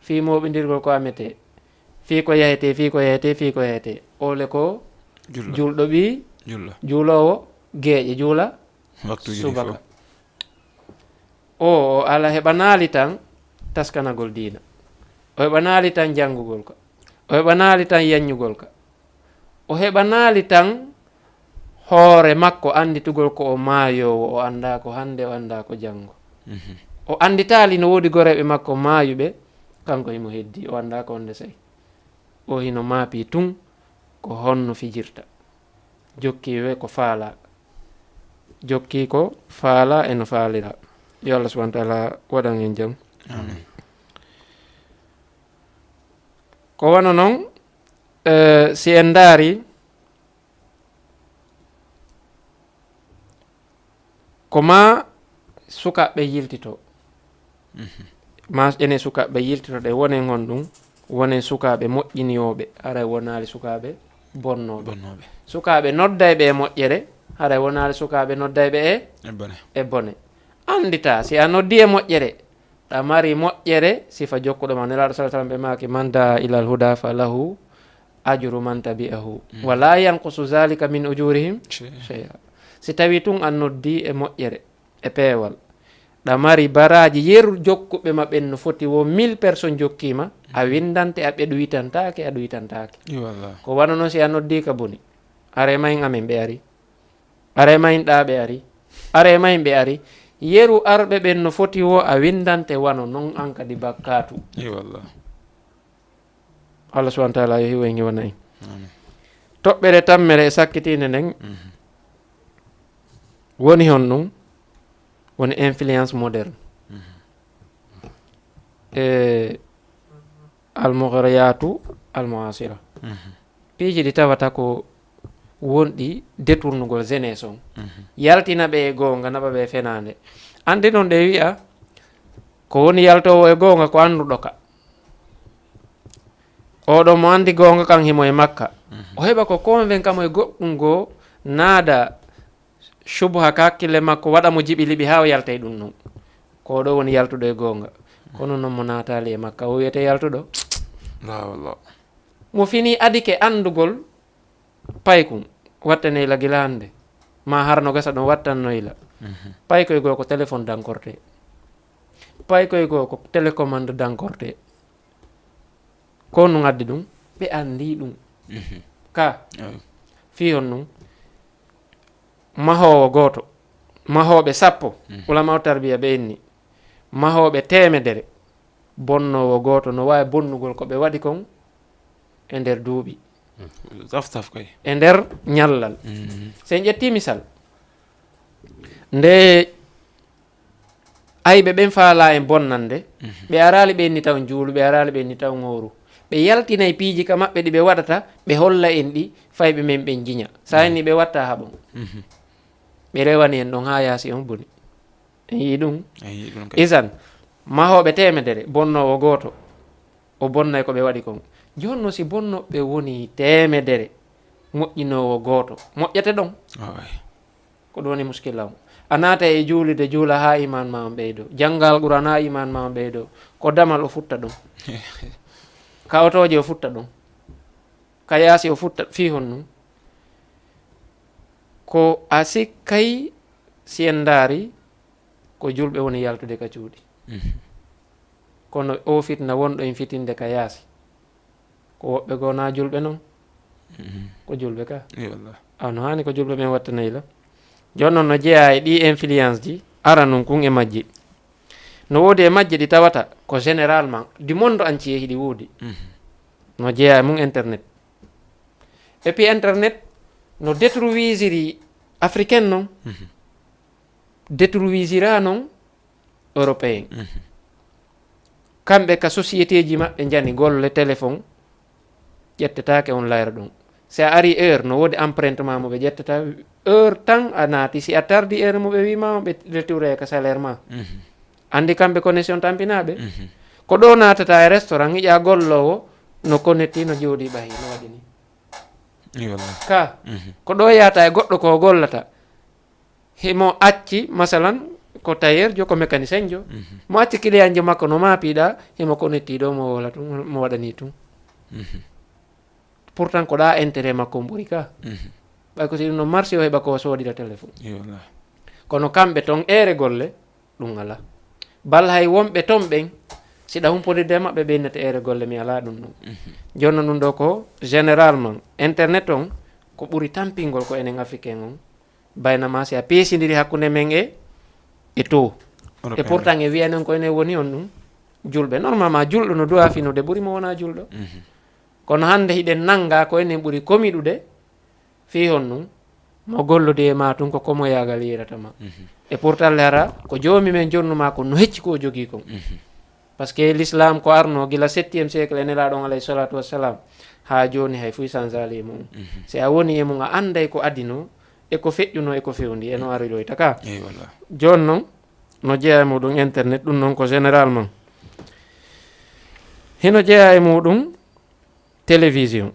fii mooɓindirgol ko ametee, fii ko yahetee, fii ko yahetee, fii ko yahetee. Ole ko Julɗo. Julɗo ɓii, Julɗo. Juuloowo geeƴe, juula Waktuuji ɗi subaka. Fof. O, o ala heɓanaali tan taskanagol diina. O heɓanaali tan janngugol ka. O heɓanaali tan yanñugol ka. O heɓanaali tan hoore makko annditugol ko o maayoowo, o anndaa ko hannde, o anndaa ko janngo. Mhm. O annditaali no woodi goreeɓe makko maayuɓe, kanko himo heddii, o anndaa ko honde sey. O hino maapii tun ko honno fijirta. Jokkii we ko faalaa. Jokkii ko faalaa e no faaliraa. Yo Allah subhanahu wa ta'ala waɗan en jam. Amin. Ko wano non, eh, si en ndaari, ko maa sukaaɓe yiltitoo. Mhm. Maa enen sukaaɓe yiltitoɗen, wonen honɗum, wonen sukaaɓe moƴƴiniyooɓe, haray wonaali sukaaɓe bonnooɓe. Bonnooɓe. Sukaaɓe noddayɓe e moƴƴere, haray wonaali sukaaɓe noddayɓe e E bone. E bone. Annditaa, si a noddi e moƴƴere, ɗa mari moƴƴere, sifa jokkuɗo ma. Nelaaɗo sallallahu alaihi wasallam ɓe maaki, "Man daa ilal huda fa lahu ajru man tabi'ahu. Mm. Wa la yanqusu zalika min ujurihim Shay'a. Shay'a." Si tawi tun a noddi e moƴƴere, e peewal, ɗa mari baraaji yeru jokkuɓe ma ɓen no foti wo mille personnes jokkiima, a Mm. winndante, a ɓe ɗuytantaake, a ɗuytantaake. I wallah. Ko wano non si a noddi ka boni. Are mayin amen ɓe ari. Are mayin ɗa ɓe ari. Are mayin ɓe ari. Yeru arɓe ɓen no foti wo a winndante wano non an kadi bakkaatu. I wallah. Allah subhanahu wa ta'ala yo hiwo en hiwana en. Amin. Toɓɓere tammere e sakkitiinde nden Mhm. woni honɗum? Woni influence moderne. Mhm. E almughriyatu almuasira. Mhm. Piiji ɗi tawata ko wonɗi détournugol jeunesse on. Mhm. Yaltina ɓe e goonga, naɓa ɓe e fenaande. Anndi non ɗe wi'a, ko woni yaltoowo e goonga ko annduɗo ka. Oɗo mo anndi goonga kan himo e makka. Mhm. O heɓa ko convainca mo e goɗɗum goo, naada shubuha ka hakkille makko, waɗa mo jiɓi liɓi haa o yalta e ɗum non. Ko oɗo woni yaltuɗo e goonga. Kono non mo naataali e makka, o wiyete yaltuɗo. La wallah. Mo fini adike anndugol paykun, wattaneyla gila hannde. Ma har no gasa ɗon wattannoyla. Mhm. Paykoy goo ko téléphone dankorte. Paykoy goo ko télécommande dankorte. Ko nun addi ɗum? Ɓe anndi ɗum. Mhm. Ka? Ayo. Fii on nun? Mahoowo gooto, mahooɓe sappo, Mhm. ulama o tarbiya ɓe inni. Mahooɓe teemedere, bonnoowo gooto no waawi bonnugol ko ɓe waɗi kon e nder duuɓi. Mhm. Taf, taf kay. E nder ñallal. Mhm. Si en ƴetti misal, nde ayɓe ɓen faalaa en bonnande, Mhm. ɓe araali ɓe inni taw juulu, ɓe araali ɓe inni taw ŋooru. Ɓe yaltinay piiji ka maɓɓe ɗi ɓe waɗata, ɓe holla en ɗi, fayɓe men ɓen jiña. Sa Mhm. inni ɓe watta haɓon. Mhm. Ɓe rewani en ɗon haa yaasi on boni. En yi'i ɗum? En yi'i ɗum kay. Isan, mahooɓe teemedere, bonnoowo gooto, o bonnay ko ɓe waɗi kon. Jooni non si bonnoɓe woni teemedere, moƴƴinoowo gooto, moƴƴete ɗon? Aay. Ko ɗum woni muskila on. A naata e juulide, juula haa iman ma on ɓeydo. Janngal Qur'an haa iman ma on ɓeydo. Ko damal o futta ɗum. Ka otooje o futta ɗum. Ka yaasi o futta fii honɗum? Ko a sikkay si en ndaari ko julɓe woni yaltude ka cuuɗi. Mhm. Kono o fitna wonɗo en fitinde ka yaasi. Ko woɓɓe goo na julɓe non? Mhm. Ko julɓe ka? Eey wallah. Aw, no haani ko julɓe ɓen wattanayla? Jooni non no jeyaa e ɗii influence ji, ara non kun e majji. No woodi e majji ɗi tawata ko généralement, du monde entier hiɗi woodi. Mhm. No jeeya e mum internet. Et puis internet no détruisiri africain non, détruisira non européen. Kamɓe ka société ji maɓɓe njani golle téléphone, ƴettetaake on layra ɗum. Si a ari heure, no woodi empreinte ma mo ɓe ƴettata, heure tan a naati. Si a tardi heure mo ɓe wi ma, ɓe retouré ka salaire ma. Andi kamɓe connexion tampinaaɓe. Ko ɗo naatata e restaurant, yiƴa golloowo no connecté, no jooɗi ɓahi, no waɗi ni. Ka ko ɗo yaata e goɗɗo ko gollata. Himo acci, masalan, ko tailleur jo, ko mécanicien jo. Mo acci client jo makko no maapiɗa, himo connecté ɗo, mo wola tun, mo waɗani tun. Pourtant ko ɗa intérêt makko on ɓuri ka. Ɓay ko si ɗum no marché o heɓa ko soodira téléphone. Kono kamɓe ton ere golle, ɗum ala. Bal hay wonɓe ton ɓen, si ɗa humpodirde e maɓɓe, ɓe innete ere golle, mi ala ɗum ɗum. Jonno ɗum ɗo ko généralement, internet on ko ɓuri tampingol ko enen africain on. Baynama si a peesindiri hakkunde men e, e to. E pourtant e wiyanen ko enen woni on ɗum julɓe. Normalement julɗo no duwa finude ɓuri mo wona julɗo. Kono hannde hiɗen nannga ko enen ɓuri komiɗude fii honɗum mo gollodi e ma tun ko komoyaagal yiɗata ma. E pourtant le hara ko joomi men jonnu ma ko no hecci ko o jogii kon. Parce que l'islam ko arno gila septième siècle e Nelaaɗo on alayhi salatu wassalam, haa jooni hay fuy sanzaali e mum. Si a woni e mum a annday ko adino e ko feƴƴuno e ko fewndi e no ariloyta ka. Jooni non no jeeya e muɗum internet, ɗum non ko généralement. Hino jeeya e muɗum télévision.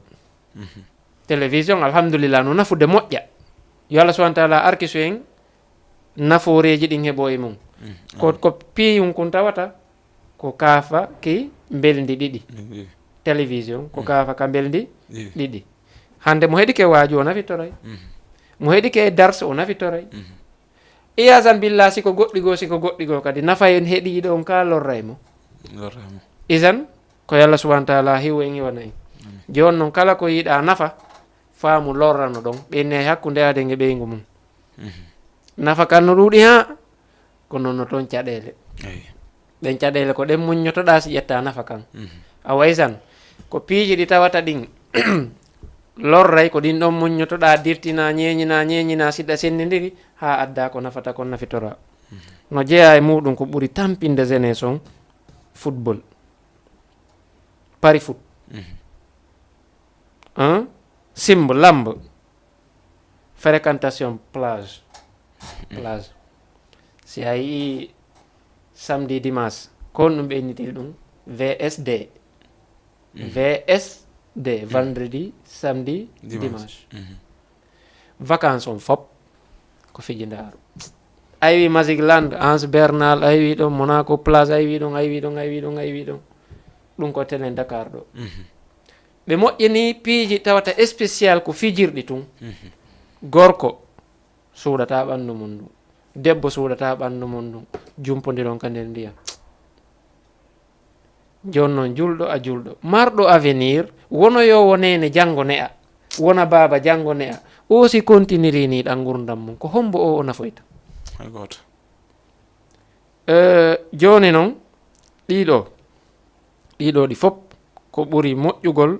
Télévision, alhamdulillah, no nafude moƴƴa. Yo Allah subhanahu wa taala arkisu en nafooreeji ɗin heɓo e mum. Ko, ko piiyum kun tawata ko kaafa ki mbelndi ɗiɗi. Télévision ko kaafa ka mbelndi ɗiɗi. Hannde mo heɗike waaju o nafitoray. Mo heɗike dars o nafitoray. Iyasan billah, si ko goɗɗi goo, si ko goɗɗi goo kadi nafa en heɗiiɗo on ka lorray mo. Isan ko yo Allah subhanahu wa taala hiwo en, hiwana en. Jooni non kala ko yiɗa nafa, faamu lorrano ɗon ɓe ne hakkunde aade nge ɓeygu mum. Nafa kan no ɗuuɗi haa ko non no toon caɗeele. Ɗen caɗeele ko ɗen muññotoɗa si ƴetta nafa kan. A waysan ko piiji ɗi tawata ɗin lorray ko ɗin ɗon muññotoɗa, dirtina, ñeeñina, ñeeñina, siɗa senndindiri haa adda ko nafata kon nafitora. No jeeya e muɗum ko ɓuri tampinde jeunesse on football, pari foot, hein? Simb, lamb, fréquentation plage, plage. Si a yii samedi dimanche, ko honɗum ɓe innitiri ɗum? V S D. V S D, vendredi, samedi, dimanche. Vacances on fop ko fiji ndaaru. Aywi Magic Land, Anse Bernal, aywi ɗon, Monaco Plage, aywi ɗon, aywi ɗon, aywi ɗon, aywi ɗon. Ɗum ko telen Dakar ɗo. Ɓe moƴƴini piiji tawata spécial ko fijirɗi tun. Gorko suuɗata ɓanndu mum ndun. Debbo suuɗata ɓanndu mum ndun. Jumpondiron ka nder ndiyam. Jooni non julɗo a julɗo, marɗo avenir, wono yo wo neene janngo ne'a, wona baaba janngo ne'a. O si kontiniri ni ɗan ngurndan mum, ko hombo o, o nafoyta? Hay gooto. Eh, jooni non, ɗiɗo, ɗiɗo ɗi fop ko ɓuri moƴƴugol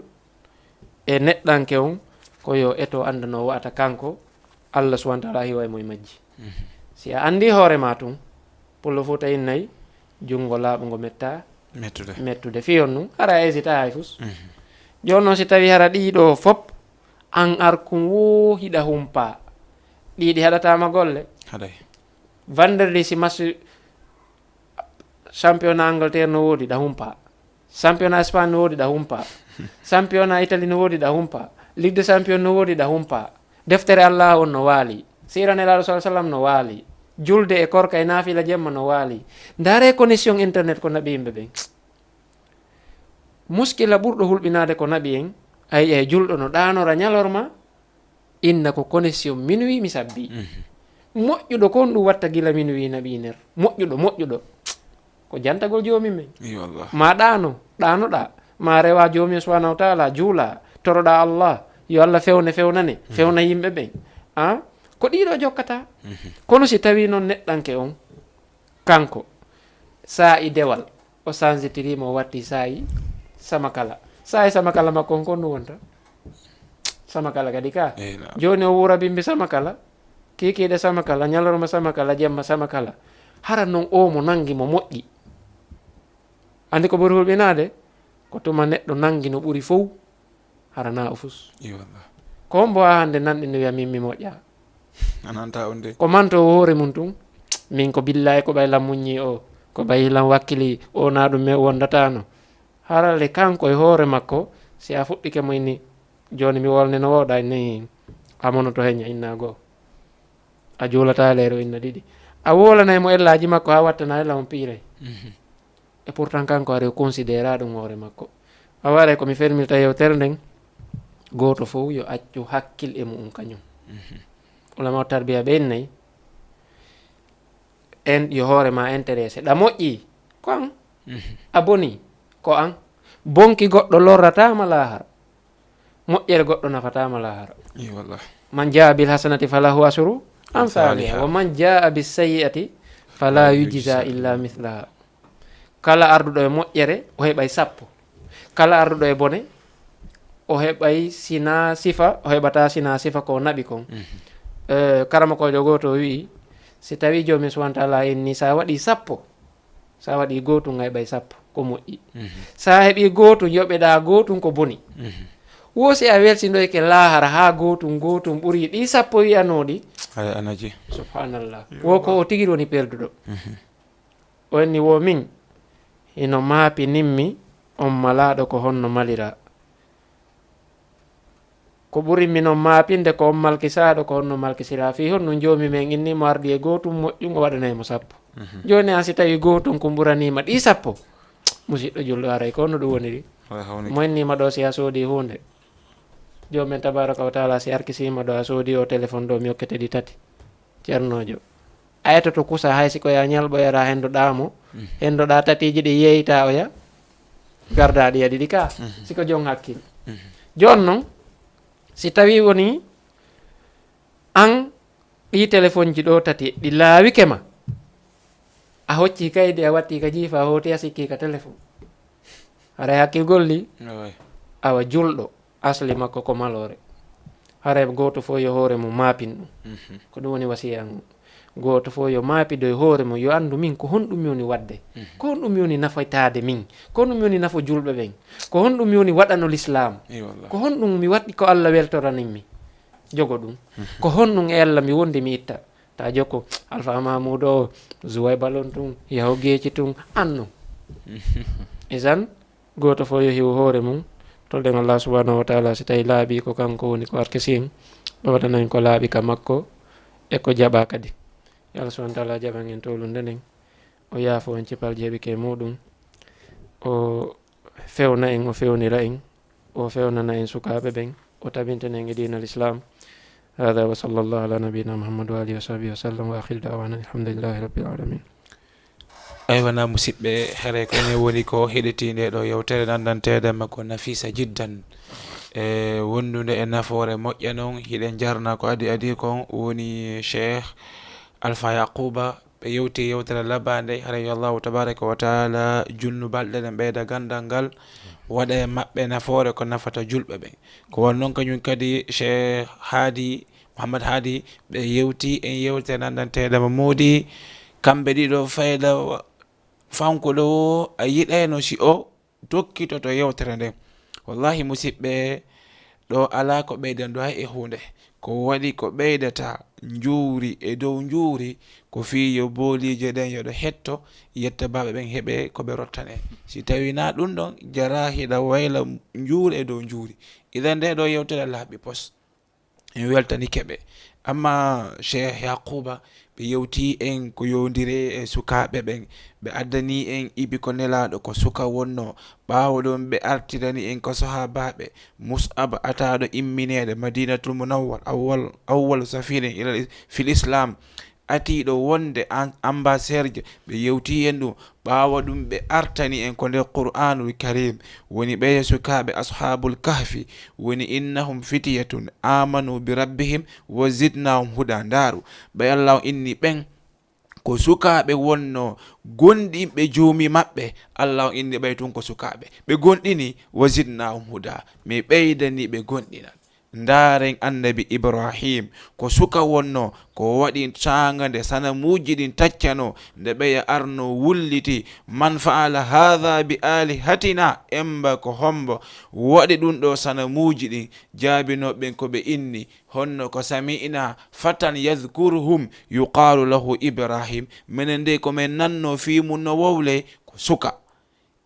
e neɗɗanke on, ko yo eto annda no wa'ata kanko, Allah subhanahu wa taala hiway mo e majji. Si a anndi hoore ma tun, pullo fuuta innay, junngo laaɓungo metta mettude. Mettude. Fiyon nun, hara a hésita hay fus. Jooni non si tawi hara ɗiɗo fop, an ar kun wo hiɗa humpa. Ɗiɗi haɗatama golle. Haɗay. Vendredi si match championnat Angleterre no woodi, ɗa humpa. Championnat Espagne no woodi, ɗa humpa. Championnat Italie no woodi, ɗa humpa. Ligue des champions no woodi, ɗa humpa. Deftere Allah on no waali. Siira Nelaaɗo sallallahu alaihi wasallam no waali. Julde e korka e naafila jemma no waali. Ndaare connexion internet ko naɓi yimɓe ɓen. Muskila ɓurɗo hulɓinaade ko naɓi en, a yi'a e julɗo no ɗaanora ñalorma, inna ko connexion minuit mi sabbi. Moƴƴuɗo kon ɗum watta gila minuit naɓi ner. Moƴƴuɗo, moƴƴuɗo. Ko jantagol joomi men. Iyo Allah. Ma ɗaano, ɗaanoɗa. Ma rewa joomi subhanahu wa taala, juula, toroɗa Allah. Yo Allah fewne, fewnane, fewna yimɓe ɓen. A? Ko ɗiɗo jokkata. Kono si tawi noon neɗɗanke on, kanko, saa'i dewal, o sanjitiri mo, o watti saa'i samakala. Saay sama kala makko on, kon ɗum wonta. Sama kala kadi ka. Jooni o wuura bimbi sama kala. Kiikiiɗe sama kala, ñalorma sama kala, jemma sama kala. Hara non o mo nangi mo moƴƴi. Anndi ko ɓuri hulɓinaade? Ko tuma neɗɗo nangi no ɓuri fow, hara na o fus. Ko hombo haa hannde nanɗi no wiya min mi moƴƴa? A nanta on de. Ko manto o hoore mum tun. Min ko billahi ko ɓay lan muññi o, ko ɓay lan wakkili o, na ɗum me wondatano. Harale kanko e hoore makko, si a fuɗɗike mo inni, jooni mi wolne no woɗa inni, a monoto heña inna goo. A juulata leero inna ɗiɗi. A wolanay mo ellaaji makko haa wattana ella on piiray. Mhm. E pourtant kanko ari o considéra ɗum hoore makko. A waray ko mi fermirta yewtere nden, gooto fow yo accu hakkil e mu'um kañum. Mhm. Ulama o tarbiya ɓe innay, en yo hoore ma intéressé. Ɗa moƴƴi, ko an. Mhm. A boni, ko an. Bonki goɗɗo lorrata ma laahara. Moƴƴere goɗɗo nafata ma laahara. Ey wallah. Man jaa bil hasanati falahu asru amsaliha. Amsaliha. Wa man jaa bis sayyi'ati fala yujza illa mithlaha. Kala arduɗo e moƴƴere, o heɓay sappo. Kala arduɗo e bone, o heɓay sina sifa, o heɓata sina sifa ko naɓi kon. Mhm. Eh, karama koyɗo gooto o wi'i, si tawi Joomi subhanahu wa ta'ala inni sa waɗi sappo, sa waɗi gootun, a heɓay sappo, ko moƴƴi. Mhm. Sa heɓi gootun, yoɓeɗa gootun ko boni. Mhm. Wo si a welsindoyke laahara haa gootun, gootun ɓuri ɗi sappo wi'anoɗi. Ay, anaji. Subhanallah. Yo wo ko Allah. O tigi woni perduɗo. Mhm. O inni wo min, hino maapi nimmi on malaaɗo ko honno malira. Ko ɓuri min on maapinde ko on malkisaaɗo ko honno malkisira. Fii honno Joomi men inni mo ardi e gootun moƴƴun o waɗanay mo sappo. Mhm. Jooni an si tawi gootun kun ɓuraniima ɗi sappo. Musiɗɗo julɗo aray ko honno ɗum woniri? Wala hawni. Mo inni ma ɗo si a soodi huunde. Joomi men tabaraka wa taala si arkisiima ɗo a soodi o téléphone ɗo mi okkete ɗi tati. Ceernoojo. A etoto kusa hay si ko ya ñalɓoyara hendoɗa mo, mhm, hendoɗa tatiiji ɗi yeeyta oya, garda ɗi ya ɗiɗi ka, mhm, si ko jon hakkil. Mhm. Jon non, si tawi woni an ɗi téléphone ji ɗo tati, ɗi laawike ma, a hocci kaydi a watti ka jiifa a hooti a sikki ka téléphone. Haray hakkil golli. Awa julɗo. Asli makko ko maloore. Haray gooto fof yo hoore mum maapin ɗum. Mhm. Ko ɗum woni wasiya an. Gooto fof yo maapido e hoore mum, yo anndu min ko honɗum mi woni waɗde. Mhm. Ko honɗum mi woni nafataade min. Ko honɗum mi woni nafo julɓe ɓen. Ko honɗum mi woni waɗano lislaam. Ey wallah. Ko honɗum mi waɗi ko Allah weltoranin mi. Jogo ɗum. Mhm. Ko honɗum e Allah mi wondi mi itta. Ta jokko Alfa Mamuudo o, Zuway Balon tun, yaho geeci tun, annu. Isan, gooto fof yo hiwu hoore mum, tolɗen Allah subhanahu wa taala, si tawi laaɓi ko kanko woni ko arkisin, o waɗana en ko laaɓi ka makko, e ko jaɓa kadi. Yo Allah subhanahu wa taala jaɓan en tolunde nden, o yaafo en cipal jeeɓike e muɗum, o fewna en, o fewnira en, o fewnana en sukaaɓe ɓen, o tabintina en e diinal Islam. Hada wa sallallahu ala nabiyina Muhammad wa alihi wa sahbihi wa sallam wa akhiru da'wana alhamdulillahi rabbil alamin. Aywa na musidɓe, hare ko ene woni ko heɗiti nde ɗo yewtere nandanteede ma ko nafisa jiddan. E wondude e nafoore moƴƴa noon, hiɗen jarna ko adi adi kon woni Cheikh Alpha Yaquba. Ɓe yewti yewtere labande, haray yo Allahu tabaraka wa taala junnu balɗe ɗen ɓeyda gandal ngal, waɗa e maɓɓe nafoore ko nafata julɓe ɓen. Ko won noon kañum kadi Cheikh Hadi, Mouhammad Hadi, ɓe yewti en yewtere nandanteeɗe mo moodi, kamɓe ɗiɗo fayda fankuɗo o, a yiɗayno si o tokkitoto yewtere nden. Wallahi, musidɓe, ɗo alaa ko ɓeyden ɗo hay e huunde. Ko waɗi ko ɓeydata njuuri e dow njuuri, ko fii yo booliije ɗen yo ɗo hetto, yetta baaɓe ɓen heɓe ko ɓe rottane. Si tawii na ɗum ɗon, jaraa hiɗa wayla njuuri e dow njuuri. Idan nde ɗo yewtere laaɓi pos. En weltanike ɓe. Amma Cheikh Yaquba, ɓe yewti en ko yowndiri e sukaaɓe ɓen. Ɓe addani en ibi ko Nelaaɗo ko suka wonno. Ɓaawo ɗon ɓe artirani en ko sahaabaaɓe. Mus'ab ataaɗo immineede Madinatul Munawwar, awwal, awwal safirin ila, fil Islam. Atiiɗo wonde an-, ambassadeur, ɓe yewti en ɗum. Ɓaawo ɗum ɓe artani en ko nder Qur'aanul Kariim, woni ɓeya sukaaɓe Ashaabul Kahfi, woni innahum fitiyatun aamanu bi rabbihim wa zidnaahum hudaa. Ndaaru, ɓe Allah on inni ɓen ko sukaaɓe wonno gonɗinɓe Joomi maɓɓe. Allahu inni ɓay tun ko sukaaɓe. Ɓe gonɗini, wa zidnaahum huda. Mi ɓeydani ɓe gonɗinal. Ndaaren Annabi Ibrahim, ko suka wonno, ko waɗi saanga nde sanamuuji ɗin taccano, nde ɓeya arno wulliti, "Man fa'ala haadha bi aalihatina?" Emba ko hombo waɗi ɗum ɗo sanamuuji ɗin? Jaabinoo ɓen ko ɓe inni, honno ko, "Sami'na fatan yadhkuruhum yuqaalu lahu Ibrahim." Minen dey ko min nanno fii mum no wowle, ko suka.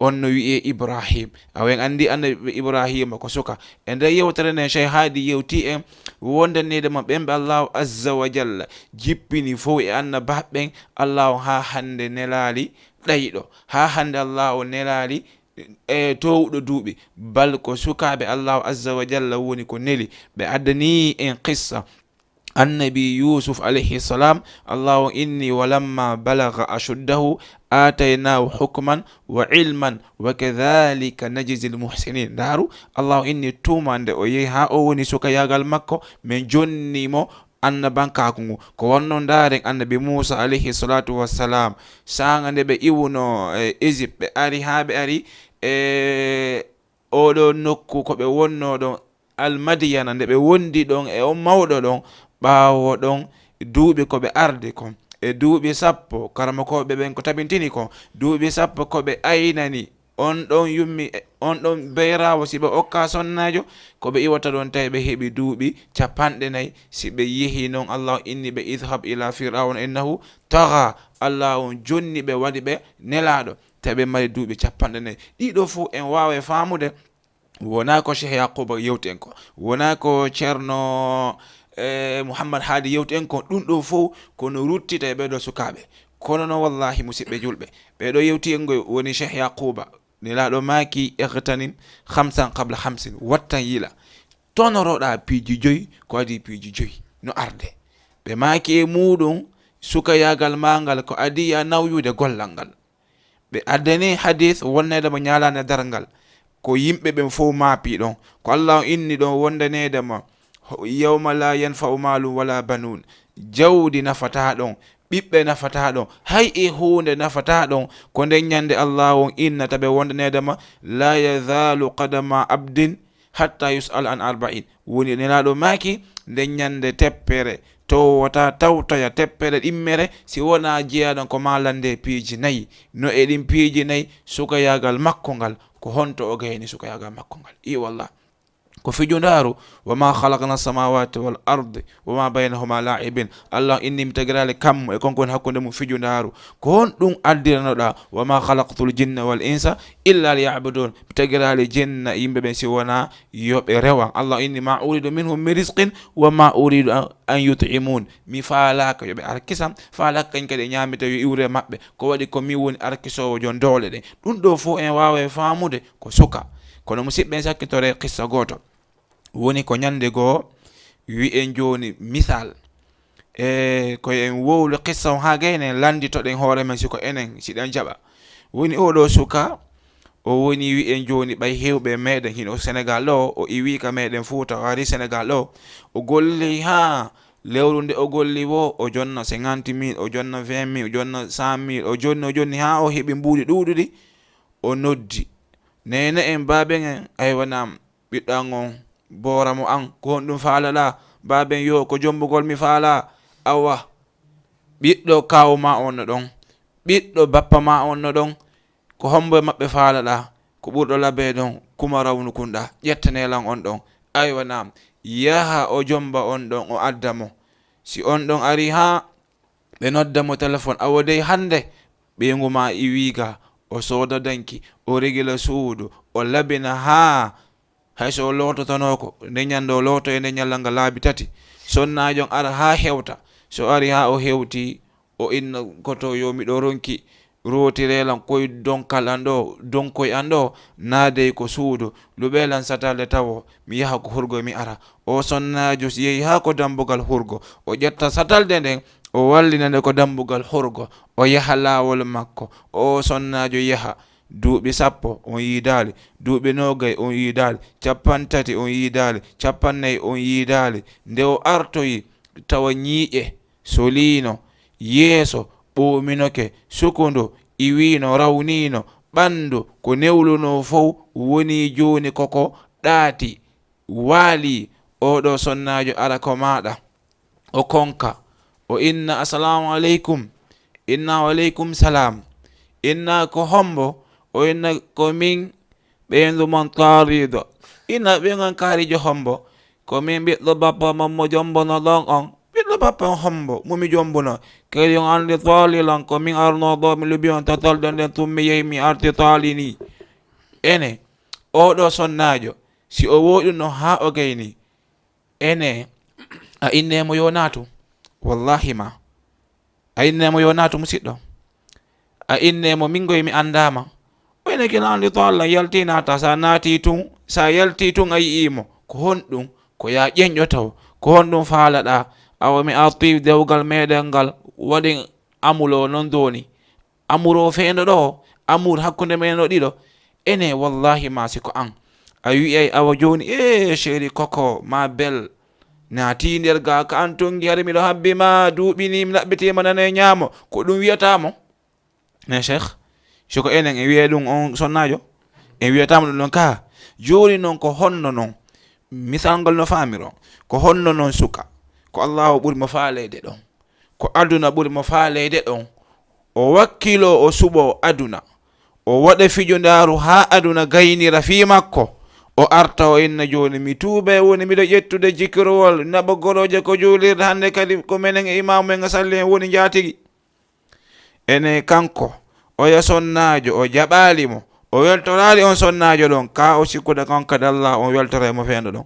On no wi'ee Ibrahim. Awa en anndi Annabi Ibrahima ko suka. E nder yewtere nden, Cheikh Hadi yewti en wonde neede ma ɓen ɓe Allahu Azza wa Jalla jippini fow e annabaaɓe ɓen, Allahu haa hannde nelaali ɗayɗo. Haa hannde Allahu nelaali, e, toowɗo duuɓi. Bal ko sukaaɓe Allahu Azza wa Jalla woni ko neli. Ɓe addani en qissa Annabi Yusuf alayhi salam, Allahu inni, "Walamma balagha ashuddahu, aataynaahu hukman wa ilman, wa kadhalika najzil muhsinin." Ndaaru, Allahu inni tuma nde o yehi haa o woni sukayaagal makko, min jonni mo annabankaaku ngu. Ko wonno ndaaren Annabi Musa alayhi salatu wassalam, saanga nde ɓe iwuno e Égypte, ɓe ari haa ɓe ari e oɗo nokku ko ɓe wonno ɗon, Almadiyana, nde ɓe wondi ɗon e on mawɗo ɗon, ɓaawo ɗon duuɓi ko ɓe ardi kon, e duuɓi sappo, karamokooɓe ɓen ko tabintini kon, duuɓi sappo ko ɓe aynani on ɗon yummi, on ɗon beyraawo, si ɓe okka sonnaajo, ko ɓe iwata ɗon, tawi ɓe heɓi duuɓi capanɗe nayi. Si ɓe yehi non, Allahu inni ɓe, "Idhhab ila Fir'auna innahu tagha." Allahu on jonni ɓe, waɗi ɓe nelaaɗo, tawi ɓe mari duuɓi capanɗe nayi. Ɗiɗo fof en waawa faamude. Wonaa ko Cheikh Yaquba yewti en ko, wonaa ko Ceerno, eh, Mouhammad Haadi yewti en ko, ɗum ɗo fof ko no ruttita e ɓeeɗo sukaaɓe. Kono noon, wallaahi, musidɓe julɓe, ɓeeɗo yewti en ko woni Cheikh Yaquba. Nelaaɗo maaki, "Ightanim khamsan qabla khamsin." Wattan yila. Tonoroɗaa piiji joyi, ko adii piiji joyi no arde. Ɓe maaki e muuɗum, sukayaagal maa ngal ko adii a nawyude gollal ngal. Ɓe addani hadis wonneede mo ñaalaande darngal, ko yimɓe ɓen fof maapi ɗon. Ko Allah inni ɗon wondaneede mo, "Yawma la yanfa'u malun wala banun." Jawdi nafataa ɗon, ɓiɓɓe nafataa ɗon, hay e huunde nafataa ɗon. Ko nden ñande Allah on innata ɓe wondaneede mo, "La yazalu qadama abdin hatta yus'al an arba'in." Woni Nelaaɗo maaki, nden ñande teppere towata tawtoya teppere ɗimmere, si wonaa jeyaaɗon ko maa lande piiji nayi. No e ɗin piiji nayi, sukayaagal makko ngal, ko honto o gayni sukayaagal makko ngal? I wallah. Ko fijundaaru, "Wa ma khalaqna samawati wal ardi wa ma baynahuma la'ibin." Allah inni mi tagiraali kammu e kon kon hakkunde mum fijundaaru. Ko honɗum addiranoɗaa? "Wa ma khalaqtul jinna wal insa illa liya'budun." Mi tagiraali jinna e yimɓe ɓen si wonaa yo ɓe rewan. Allah inni, "Ma uridu minhum min rizqin wa ma uridu an, an yut'imun." Mi faalaaka yo ɓe arkisam, faalaaka kañ kadi e ñaamita yo iwre maɓɓe. Ko waɗi ko mi woni arkisoowo jon doole ɗen. Ɗum ɗo fof en waawa faamude ko suka. Kono musidɓe en, sakkitore qissa gooto. Woni ko ñande goo, wi'en jooni misal. E ko en wowli qissa on haa gayne, lannditoɗen hoore men si ko enen, si ɗen jaɓa. Woni oɗo suka, o woni wi'en jooni ɓay heewɓe meɗen hino Senegal ɗo, o iwi ka meɗen Fuuta, o ari Senegal ɗo, o golli haa lewru nde o golli wo, o jonna cinquante mille, o jonna vingt mille, o jonna cent mille, o jonni, o jonni haa o heɓi mbuuɗi ɗuuɗuɗi, o noddi. Neene en, baaben en, aywa naam, ɓiɗɗo an on, boora mo an, ko honɗum faalaɗaa? Baaben yo, ko jombugol mi faalaa. Awa, ɓiɗɗo kaaw ma on no ɗon, ɓiɗɗo bappa ma on no ɗon, ko hombo e maɓɓe faalaɗaa? Ko ɓurɗo labee ɗon, kuma rawnu kunɗa, ƴetta neelan on ɗon. Aywa naam, yaha o jomba on ɗon, o adda mo. Si on ɗon ari haa ɓe nodda mo telefon, awa dey hannde ɓeyngu ma iwi ga, o sooda danki, o regila suudu, o labina haa hay so o loototonoo ko, nde ñande o looto e nde ñallal ngal laabi tati. Sonnaajo on ara haa hewta. So ari haa o hewti, o inna koto yo miɗo ronki rootiree lan koy donkal an ɗo, donkoy an ɗo, naadey ko suudu, luɓee lan satalde tawo, mi yaha ko hurgo mi ara. O sonnaajo si yehi haa ko dambugal hurgo, o ƴetta satalde nden, o wallina nde ko dambugal hurgo, o yaha laawol makko. O sonnaajo yaha, duuɓi sappo on yiidaali, duuɓi noogay on yiidaali, cappanɗe tati on yiidaali, cappanɗe nayi on yiidaali. Nde o artoyi, tawa ñiiƴe soliino, yeeso ɓoominoke, sukundu, iwiino, rawniino, ɓanndu, ko newlunoo fof wonii jooni koko ɗaati, waalii. Oɗo sonnaajo ara ko maaɗa, o konka, o inna, "Assalaamu aleykum." Inna, "Wa aleykum salaam." Inna, "Ko hombo?" O inna, "Ko min ɓeyndu mon Taaliido." Inna, "Ɓeyngu an kaariijo hombo?" "Ko min ɓiɗɗo bappa mon mo jombuno ɗon on." "Ɓiɗɗo bappa on hombo mo mi jombuno?" "Kadi on anndi Taali lan, ko min arnoo ɗo, mi lubi on to tolɗen ɗen, tun mi yehi mi arti Taali ni." Ene, oɗo sonnaajo, si o wooɗuno haa o gayni, ene, a inne mo yo naatu? Wallahi ma. A inne mo yo naatu, musiɗɗo? A inne mo min goy mi anndaama. O ene kila anndi to Allah yalti naata, sa naati tun, sa yalti tun a yi'i mo. Ko honɗum? Ko ya ƴeñƴo taw. Ko honɗum faalaɗaa? Awa mi arti dewgal meɗen ngal, waɗen amulo non doni. Amuro feendo ɗo, amur hakkunde men no ɗiɗo. Ene, wallahi ma si ko an. A wi'ay awa jooni, "E, chéri koko, ma belle. Naati nder ga ka an tongi, hari miɗo habbi ma, duuɓi ni, mi laɓɓitima nano e ñaamo." Ko ɗum wiyata mo? Ne, Cheikh? Si ko enen en wi'ay ɗum on sonnaajo? En wiyata mo ɗum ɗon ka? Jooni non ko honno non? Misal ngol no faamiro. Ko honno non suka? Ko Allahu ɓuri mo faaleyde ɗon. Ko aduna ɓuri mo faaleyde ɗon. O wakkilo o suɓo aduna. O waɗa fijondaaru haa aduna gaynira fii makko. O arta o inna jooni, "Mi tuuba e woni miɗo ƴettude jikirowol, naɓa gorooje ko juulirde hannde kadi ko menen e imaamu men salli en woni njaatigi." Ene kanko, oya sonnaajo, o jaɓaali mo, o weltoraali on sonnaajo ɗon, ka o sikkude kanko kadi Allah on weltoray mo feendo ɗon.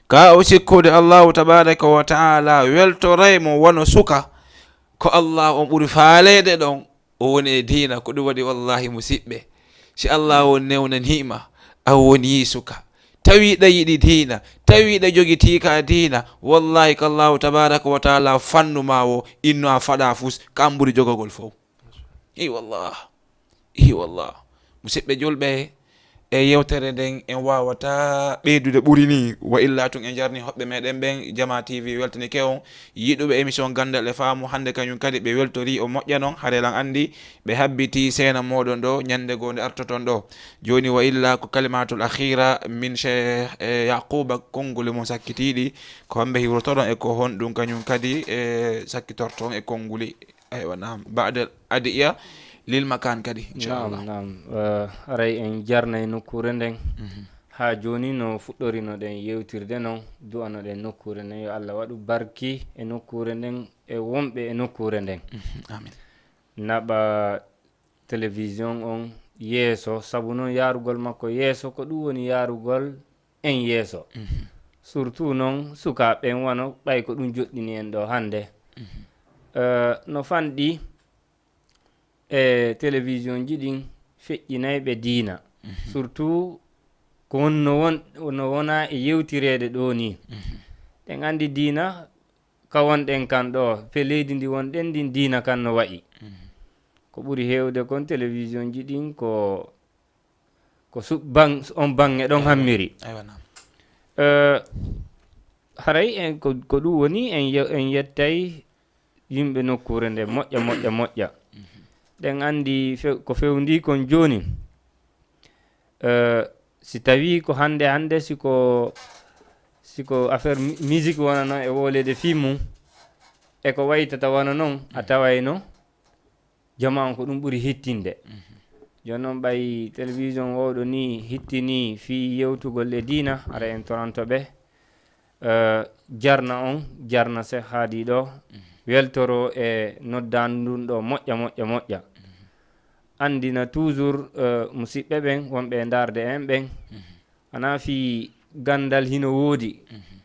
Ka o sikkude Allahu tabaraka wa taala weltoray mo wano suka, ko Allah on ɓuri faaleede ɗon, o woni e diina. Ko ɗum waɗi wallahi musiɓɓe, si Allah on newnanii ma, a woni suka, tawi ɗa yiɗi diina, tawi ɗa jogitii ka diina, wallahi ko Allahu tabaraka wa taala fannu ma wo inno a faɗa fus, ka an ɓuri jogagol fof. I wallah. I wallah. Musiɓɓe julɓe, e yewtere nden en wawata ɓeydude ɓuri ni, wa illa tun en jarni hoɓɓe meɗen ɓen. Jama T V weltanike on. Yiɗuɓe émission Gandal e Faamu hannde kañum kadi ɓe weltori o moƴƴa non, hare lan anndi ɓe habbiti seena moɗon ɗo, ñande goo nde artoton ɗo. Jooni wa illa ko kalimatul akhira min Cheikh, eh, Yaquba, konnguli mum sakkitiiɗi, ko homɓe hiwrotoɗon e ko honɗum kañum kadi, eh, sakkitorton e konnguli. Aywa, naam. Ba'da adiya lil makan kadi, inchallah. Naam, naam. Eh, haray en jarnay nokkuure nden. Mhm. Haa jooni no fuɗɗorinoɗen yewtirde non, du'anoɗen nokkuure nden, yo Allah waɗu barki e nokkuure nden, e wonɓe e nokkuure nden. Mhm. Amin. Naɓa télévision on yeeso, sabu non yaarugol makko yeeso, ko ɗum woni yaarugol en yeeso. Mhm. Surtout non sukaaɓe en, wano ɓay ko ɗum joɗɗini en ɗo hannde. Mhm. Eh, no fanɗi e télévision ji ɗin feƴƴinayɓe diina. Mhm. Surtout ko won no won, no wona e yewtireede ɗo ni. Mhm. Ɗen anndi diina ka wonɗen kan ɗo, pe leydi ndi wonɗen ndin, diina kan no wa'i. Mhm. Ko ɓuri heewde kon télévision ji ɗin ko, ko su-, ban-, on baŋŋe ɗon hammiri. Aywa, naam. Eh, haray en ko, ko ɗum woni en ye-, en yettay yimɓe nokkuure nde moƴƴa, moƴƴa, moƴƴa. Mhm. Ɗen anndi fe-, ko fewndi kon jooni. Eh, si tawii ko hannde, hannde si ko, si ko affaire mi-, musique wonano e wooleede fii mum, e ko waytata wano non, a tawayno jama on ko ɗum ɓuri hittinde. Mhm. Jooni non ɓay télévision wowɗo ni hittini fii yewtugol e diina, ara en toranto ɓe, eh, jarna on, jarna Cheikh Hadi ɗo, mhm, weltoro e noddaandu ndun ɗo moƴƴa, moƴƴa, moƴƴa. Mhm. Anndina toujours, eh, musiɓɓe ɓen, wonɓe e ndaarde en ɓen. Mhm. Ana fii ganndal hino woodi. Mhm.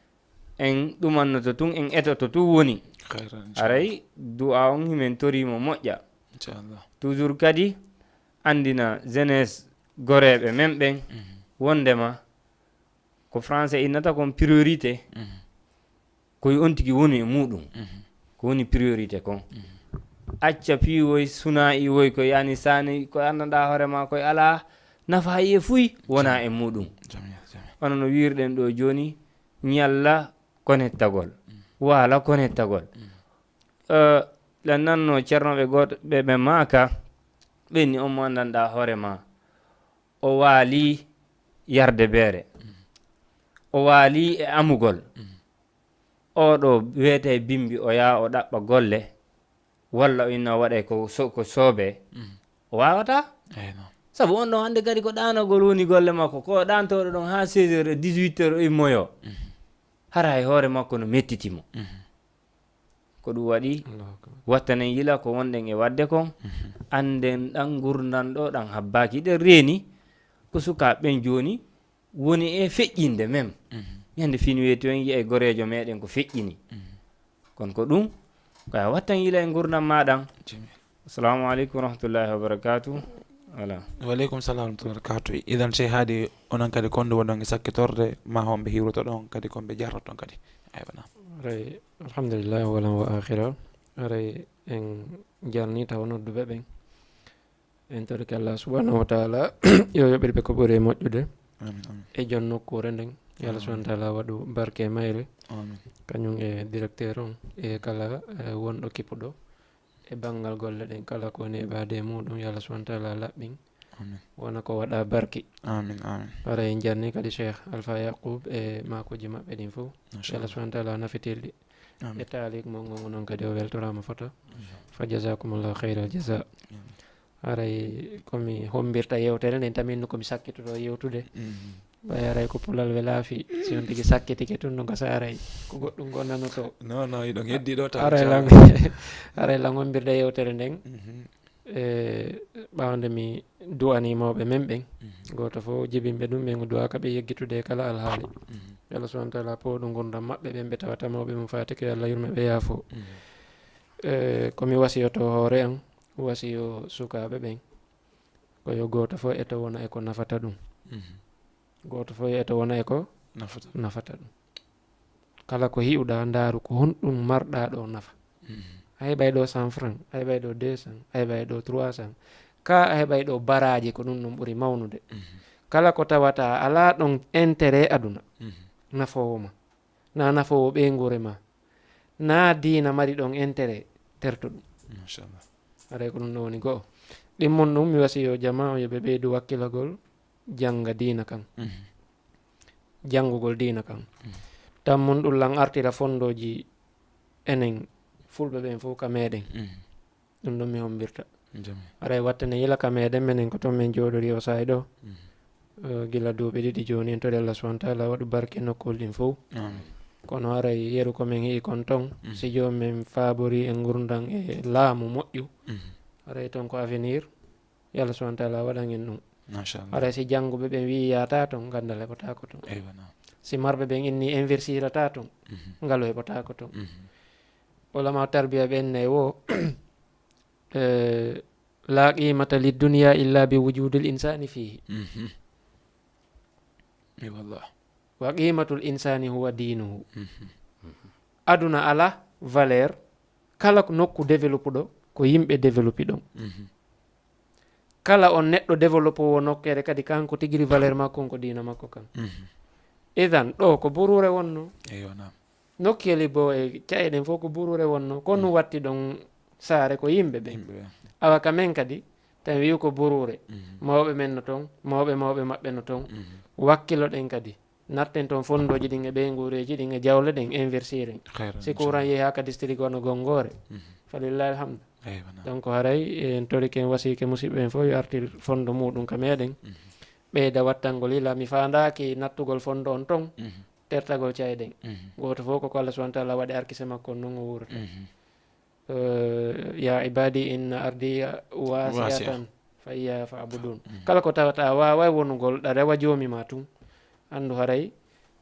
En ɗumannoto tun, en etoto tun woni. Khairan, inchallah. Aray, du'a on himen tori mo moƴƴa. Inchallah. Toujours kadi, anndina jeunesse goreeɓe men ɓen, mhm, wondema ko français innata kon priorité, mhm, ko yo on tigi woni e muɗum. Mhm. Ko woni priorité kon. Mhm. Acca piiwoy, sunaa'i woy, ko yani sani, ko anndanɗaa hoore ma, koye alaa nafaayi e fuy, wona e muɗum. Jamil, jamil. Wano no wiirɗen ɗo jooni, ñalla konettagol, mhm, waala konettagol. Mhm. Eh, ɗan nanno ceernoɓe gooto ɓe, ɓe maaka, ɓen ni on mo anndanɗaa hoore ma, o waali yarde beere, o waali e amugol. Oɗo weetay bimbi, o yaa o ɗaɓɓa golle, walla o inna o waɗay ko so-, ko soobee, o waawataa. Sabu on ɗon hannde kadi ko ɗaanagol woni golle makko, ko ɗaantooɗo ɗon haa seize heures e dix-huit heures o immoyoo. Hara hay hoore makko no mettiti mo. Ko ɗum waɗi wattanen yila ko wonɗen e waɗde kon, annden ɗan ngurndan ɗo ɗan habbaaki. Ɗen reeni ko sukaaɓe ɓen jooni woni e feƴƴinde même. Ñande fini weeti on yi'ay goreejo meɗen ko feƴƴini. Kon ko ɗum, ko a wattan yila e ngurndan ma ɗan. Assalamu aleykum wa rahmatullahi wa barakatuh. Voilà. Waleykum salam wa rahmatullahi wa barakatuh. Idan sey haadi onon kadi kondu wonɗon e sakkitorde ma homɓe hiwroto ɗon kadi konɓe jarroto ɗon kadi. Aywa, naam. Ray, alhamdulillah, awalan wa akhira. Ray, en jarni taw nodduɓe ɓen. En torike Allah subhanahu wa ta'ala yo yoɓir ɓe ko ɓuri e moƴƴude. Amin, amin. E jon nokkuure nden. Yo Allah subhanahu wa ta'ala waɗu barke e mayre. Amin. Kañum e directeur on e kala, eh, wonɗo kippuɗo e banngal golle ɗen, kala ko woni e ɓaade e muɗum, yo Allah subhanahu wa ta'ala laɓɓin. Amin. Wona ko waɗa barki. Amin, amin. Hara en jarni kadi Cheikh Alpha Yaqub e maakuuji maɓɓe ɗin fof. Yo Allah subhanahu wa ta'ala nafitir ɗi. Amin. E taalik mon ngon onon kadi o weltoraama fota. Fa jazakumullahu khairal jaza. Amin. Haray ko mi hombirta yewtere nden, tamin ko mi sakkitoto yewtude. Ɓay haray ko pulal welaafi, si on tigi sakkitike tun no gasa haray ko goɗɗum goo nanoto. Non, non, hiɗon heddi ɗo taw, haray lan, haray lan hombirde yewtere nden. E ɓawnde mi du'ani mawɓe men ɓen, gooto fof jibinɓe ɗum ɓen o du'aaka ɓe yeggitude e kala alhaali. Yo Allah subhanahu wa ta'ala pooɗu ngurndan maɓɓe ɓen ɓe tawata mawɓe mum faati ko yo Allah yurme ɓe yaafo. E ko mi wasiyoto hoore an, wasiyo sukaaɓe ɓen, ko yo gooto fof eto wona e ko nafata ɗum. Gooto fof eto wona e ko nafata ɗum. Kala ko hi'uɗaa, ndaaru ko honɗum marɗaa ɗo nafa. A heɓay ɗo cent francs, a heɓay ɗo deux cents, a heɓay ɗo trois cents. Ka a heɓay ɗo baraaji, ko ɗum ɗum ɓuri mawnude. Kala ko tawata alaa ɗon intérêt aduna, nafoowo ma. Na nafoowo ɓeynguure ma. Na diina mari ɗon intérêt, terto ɗum. Machallah. Haray ko ɗum ɗo woni go'o. Ɗimmon ɗum, mi wasiyo jama o yo ɓe ɓeydu wakkilagol, jannga diina kan. Janngugol diina kan. Tammon ɗum lan artira fondooji enen fulɓe ɓen fof ka meɗen. Ɗum ɗon mi hombirta. Haray wattane yila ka meɗen, menen ko toon men jooɗori o saa'i ɗo. Eh, gila duuɓi ɗiɗi jooni, en tori Allah subhanahu wa ta'ala waɗu barke nokkuuli ɗin fof. Amin. Kono haray yeru ko men hi'i kon toon, si joomum men faabori e ngurndan e laamu moƴƴu, haray toon ko avenir, yo Allah subhanahu wa ta'ala waɗan en ɗum. Machallah. Haray si jannguɓe ɓen wi'i yaata toon, nganndal heɓotaako toon. Eywa, naam. Si marɓe ɓen inni investirata toon, ngalu heɓotaako toon. Ulama tarbiya ɓen nay wo, eh, la qimata lid dunya illa bi wujudil insani fihi. Eywa, wallah. Wa qimatul insani huwa dinuhu. Aduna ala valeur, kala ko nokku développé ɗo, ko yimɓe développé ɗon. Kala on neɗɗo développé wo nokkeere kadi, kanko tigiri valeur makko on ko diina makko kan. Idan, ɗo ko buruure wonno. Eywa, naam. Nokkeeli bo e ca'e ɗen fof ko buruure wonno. Ko nu watti ɗon saare ko yimɓe ɓen. Yimɓe ɓen. Awa ka men kadi, tan wi'u ko buruure. Mawɓe men no ton, mawɓe mawɓe maɓɓe no ton. Wakkilo ɗen kadi. Natten toon fonndooji ɗin e ɓeynguureeji ɗin e jawle ɗen, investir en. Khairan, si courant yehi haa ka district wano Gonngoore, falillahi alhamdu. Eywa, naam. Donc, haray en torike, en wasiike musiɓɓe en fof yo artir fonndo muɗum ka meɗen. Ɓeyda wattangol yila, mi faandaaki nattugol fonndo on toon, tertagol ca'e ɗen. Gooto fof ko ko Allah subhanahu wa ta'ala waɗi arkise makko on, non o wuurata. Eh, ya ibadi inna ardi wasi'atan fa iyaya fa'budun. Kala ko tawata a waaway wonugol ɗa rewa joomi ma tun, anndu haray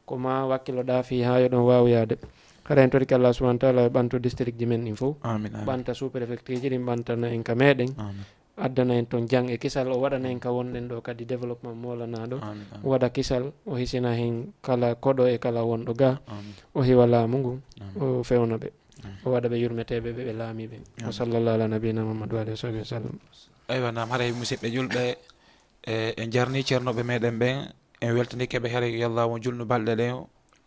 ko ma wakkiloɗaa fii haa yo ɗon waawu yaade. Haray en torike Allah subhanahu wa ta'ala yo ɓantu district ji men ɗin fof. Amin, amin. Ɓanta sous-préfecture ji ɗin, ɓantana en ka meɗen. Amin. Addana en toon jam e kisal, o waɗana en ka wonɗen ɗo kadi développement moolanaaɗo. Amin, amin. Waɗa kisal, o hisina hen kala koɗo e kala wonɗo ga. Amin. O hiwa laamu ngun, amin, o fewna ɓe. Amin. O waɗa ɓe yurmeteeɓe ɓe ɓe laami ɓen. Amin. Wa sallallahu ala nabiyina Muhammad wa alihi wa sahbihi wa sallam. Eywa, naam, haray musiɓɓe julɓe, e, en jarni ceernoɓe meɗen ɓen, en weltanike ɓe, haray yo Allah on julnu balɗe ɗen,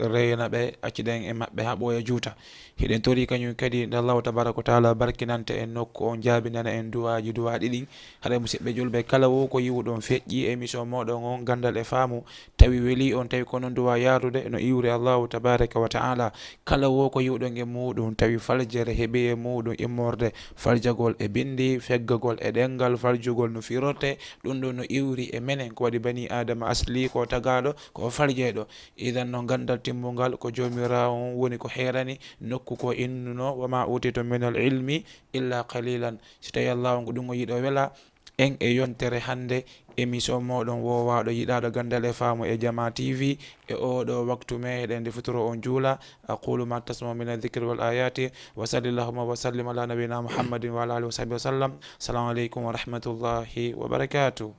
reyna ɓe, acciɗen e maɓɓe haa ɓooya juuta. Hiɗen tori kañum kadi nde Allahu tabaraka wa taala barkinanta en nokku on, jaabinana en duwaaji, duwaaɗi ɗin. Haray musidɓe julɓe, kala wo ko yiwuɗon feƴƴi émission mooɗon on Ganndal e Faamu, tawi weli on, tawi ko non duwa yaarude, no iwri Allahu tabaraka wa taala. Kala wo ko yiwɗon e muɗum, tawi faljere heɓi e muɗum immorde, faljagol e binndi, feggagol e ɗemngal, faljugol no firorte, ɗum ɗo no iwri e menen. Ko waɗi bani Aadama asli ko tagaaɗo, ko o faljeeɗo. Idan non ganndal timmungal ko Joomiraawo on woni ko heerani, nokku ko innuno, "Wa ma utitum min al ilmi illa qalilan." Si tawi Allahu on ko ɗum o yiɗo wela en e yontere hannde, émission mooɗon woowaaɗo yiɗaaɗo Ganndal e Faamu e Jamaa T V, e oo ɗo waktu meɗen nde futuro on juula. أقول ما تسمعون من الذكر والآيات، وصل اللهم وسلم على نبينا محمد وعلى آله وصحبه وسلم. السلام عليكم ورحمة الله وبركاته.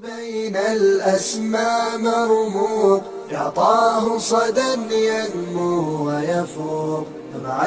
بين الأسماء مرموق، يعطاه صدى ينمو ويفوق مع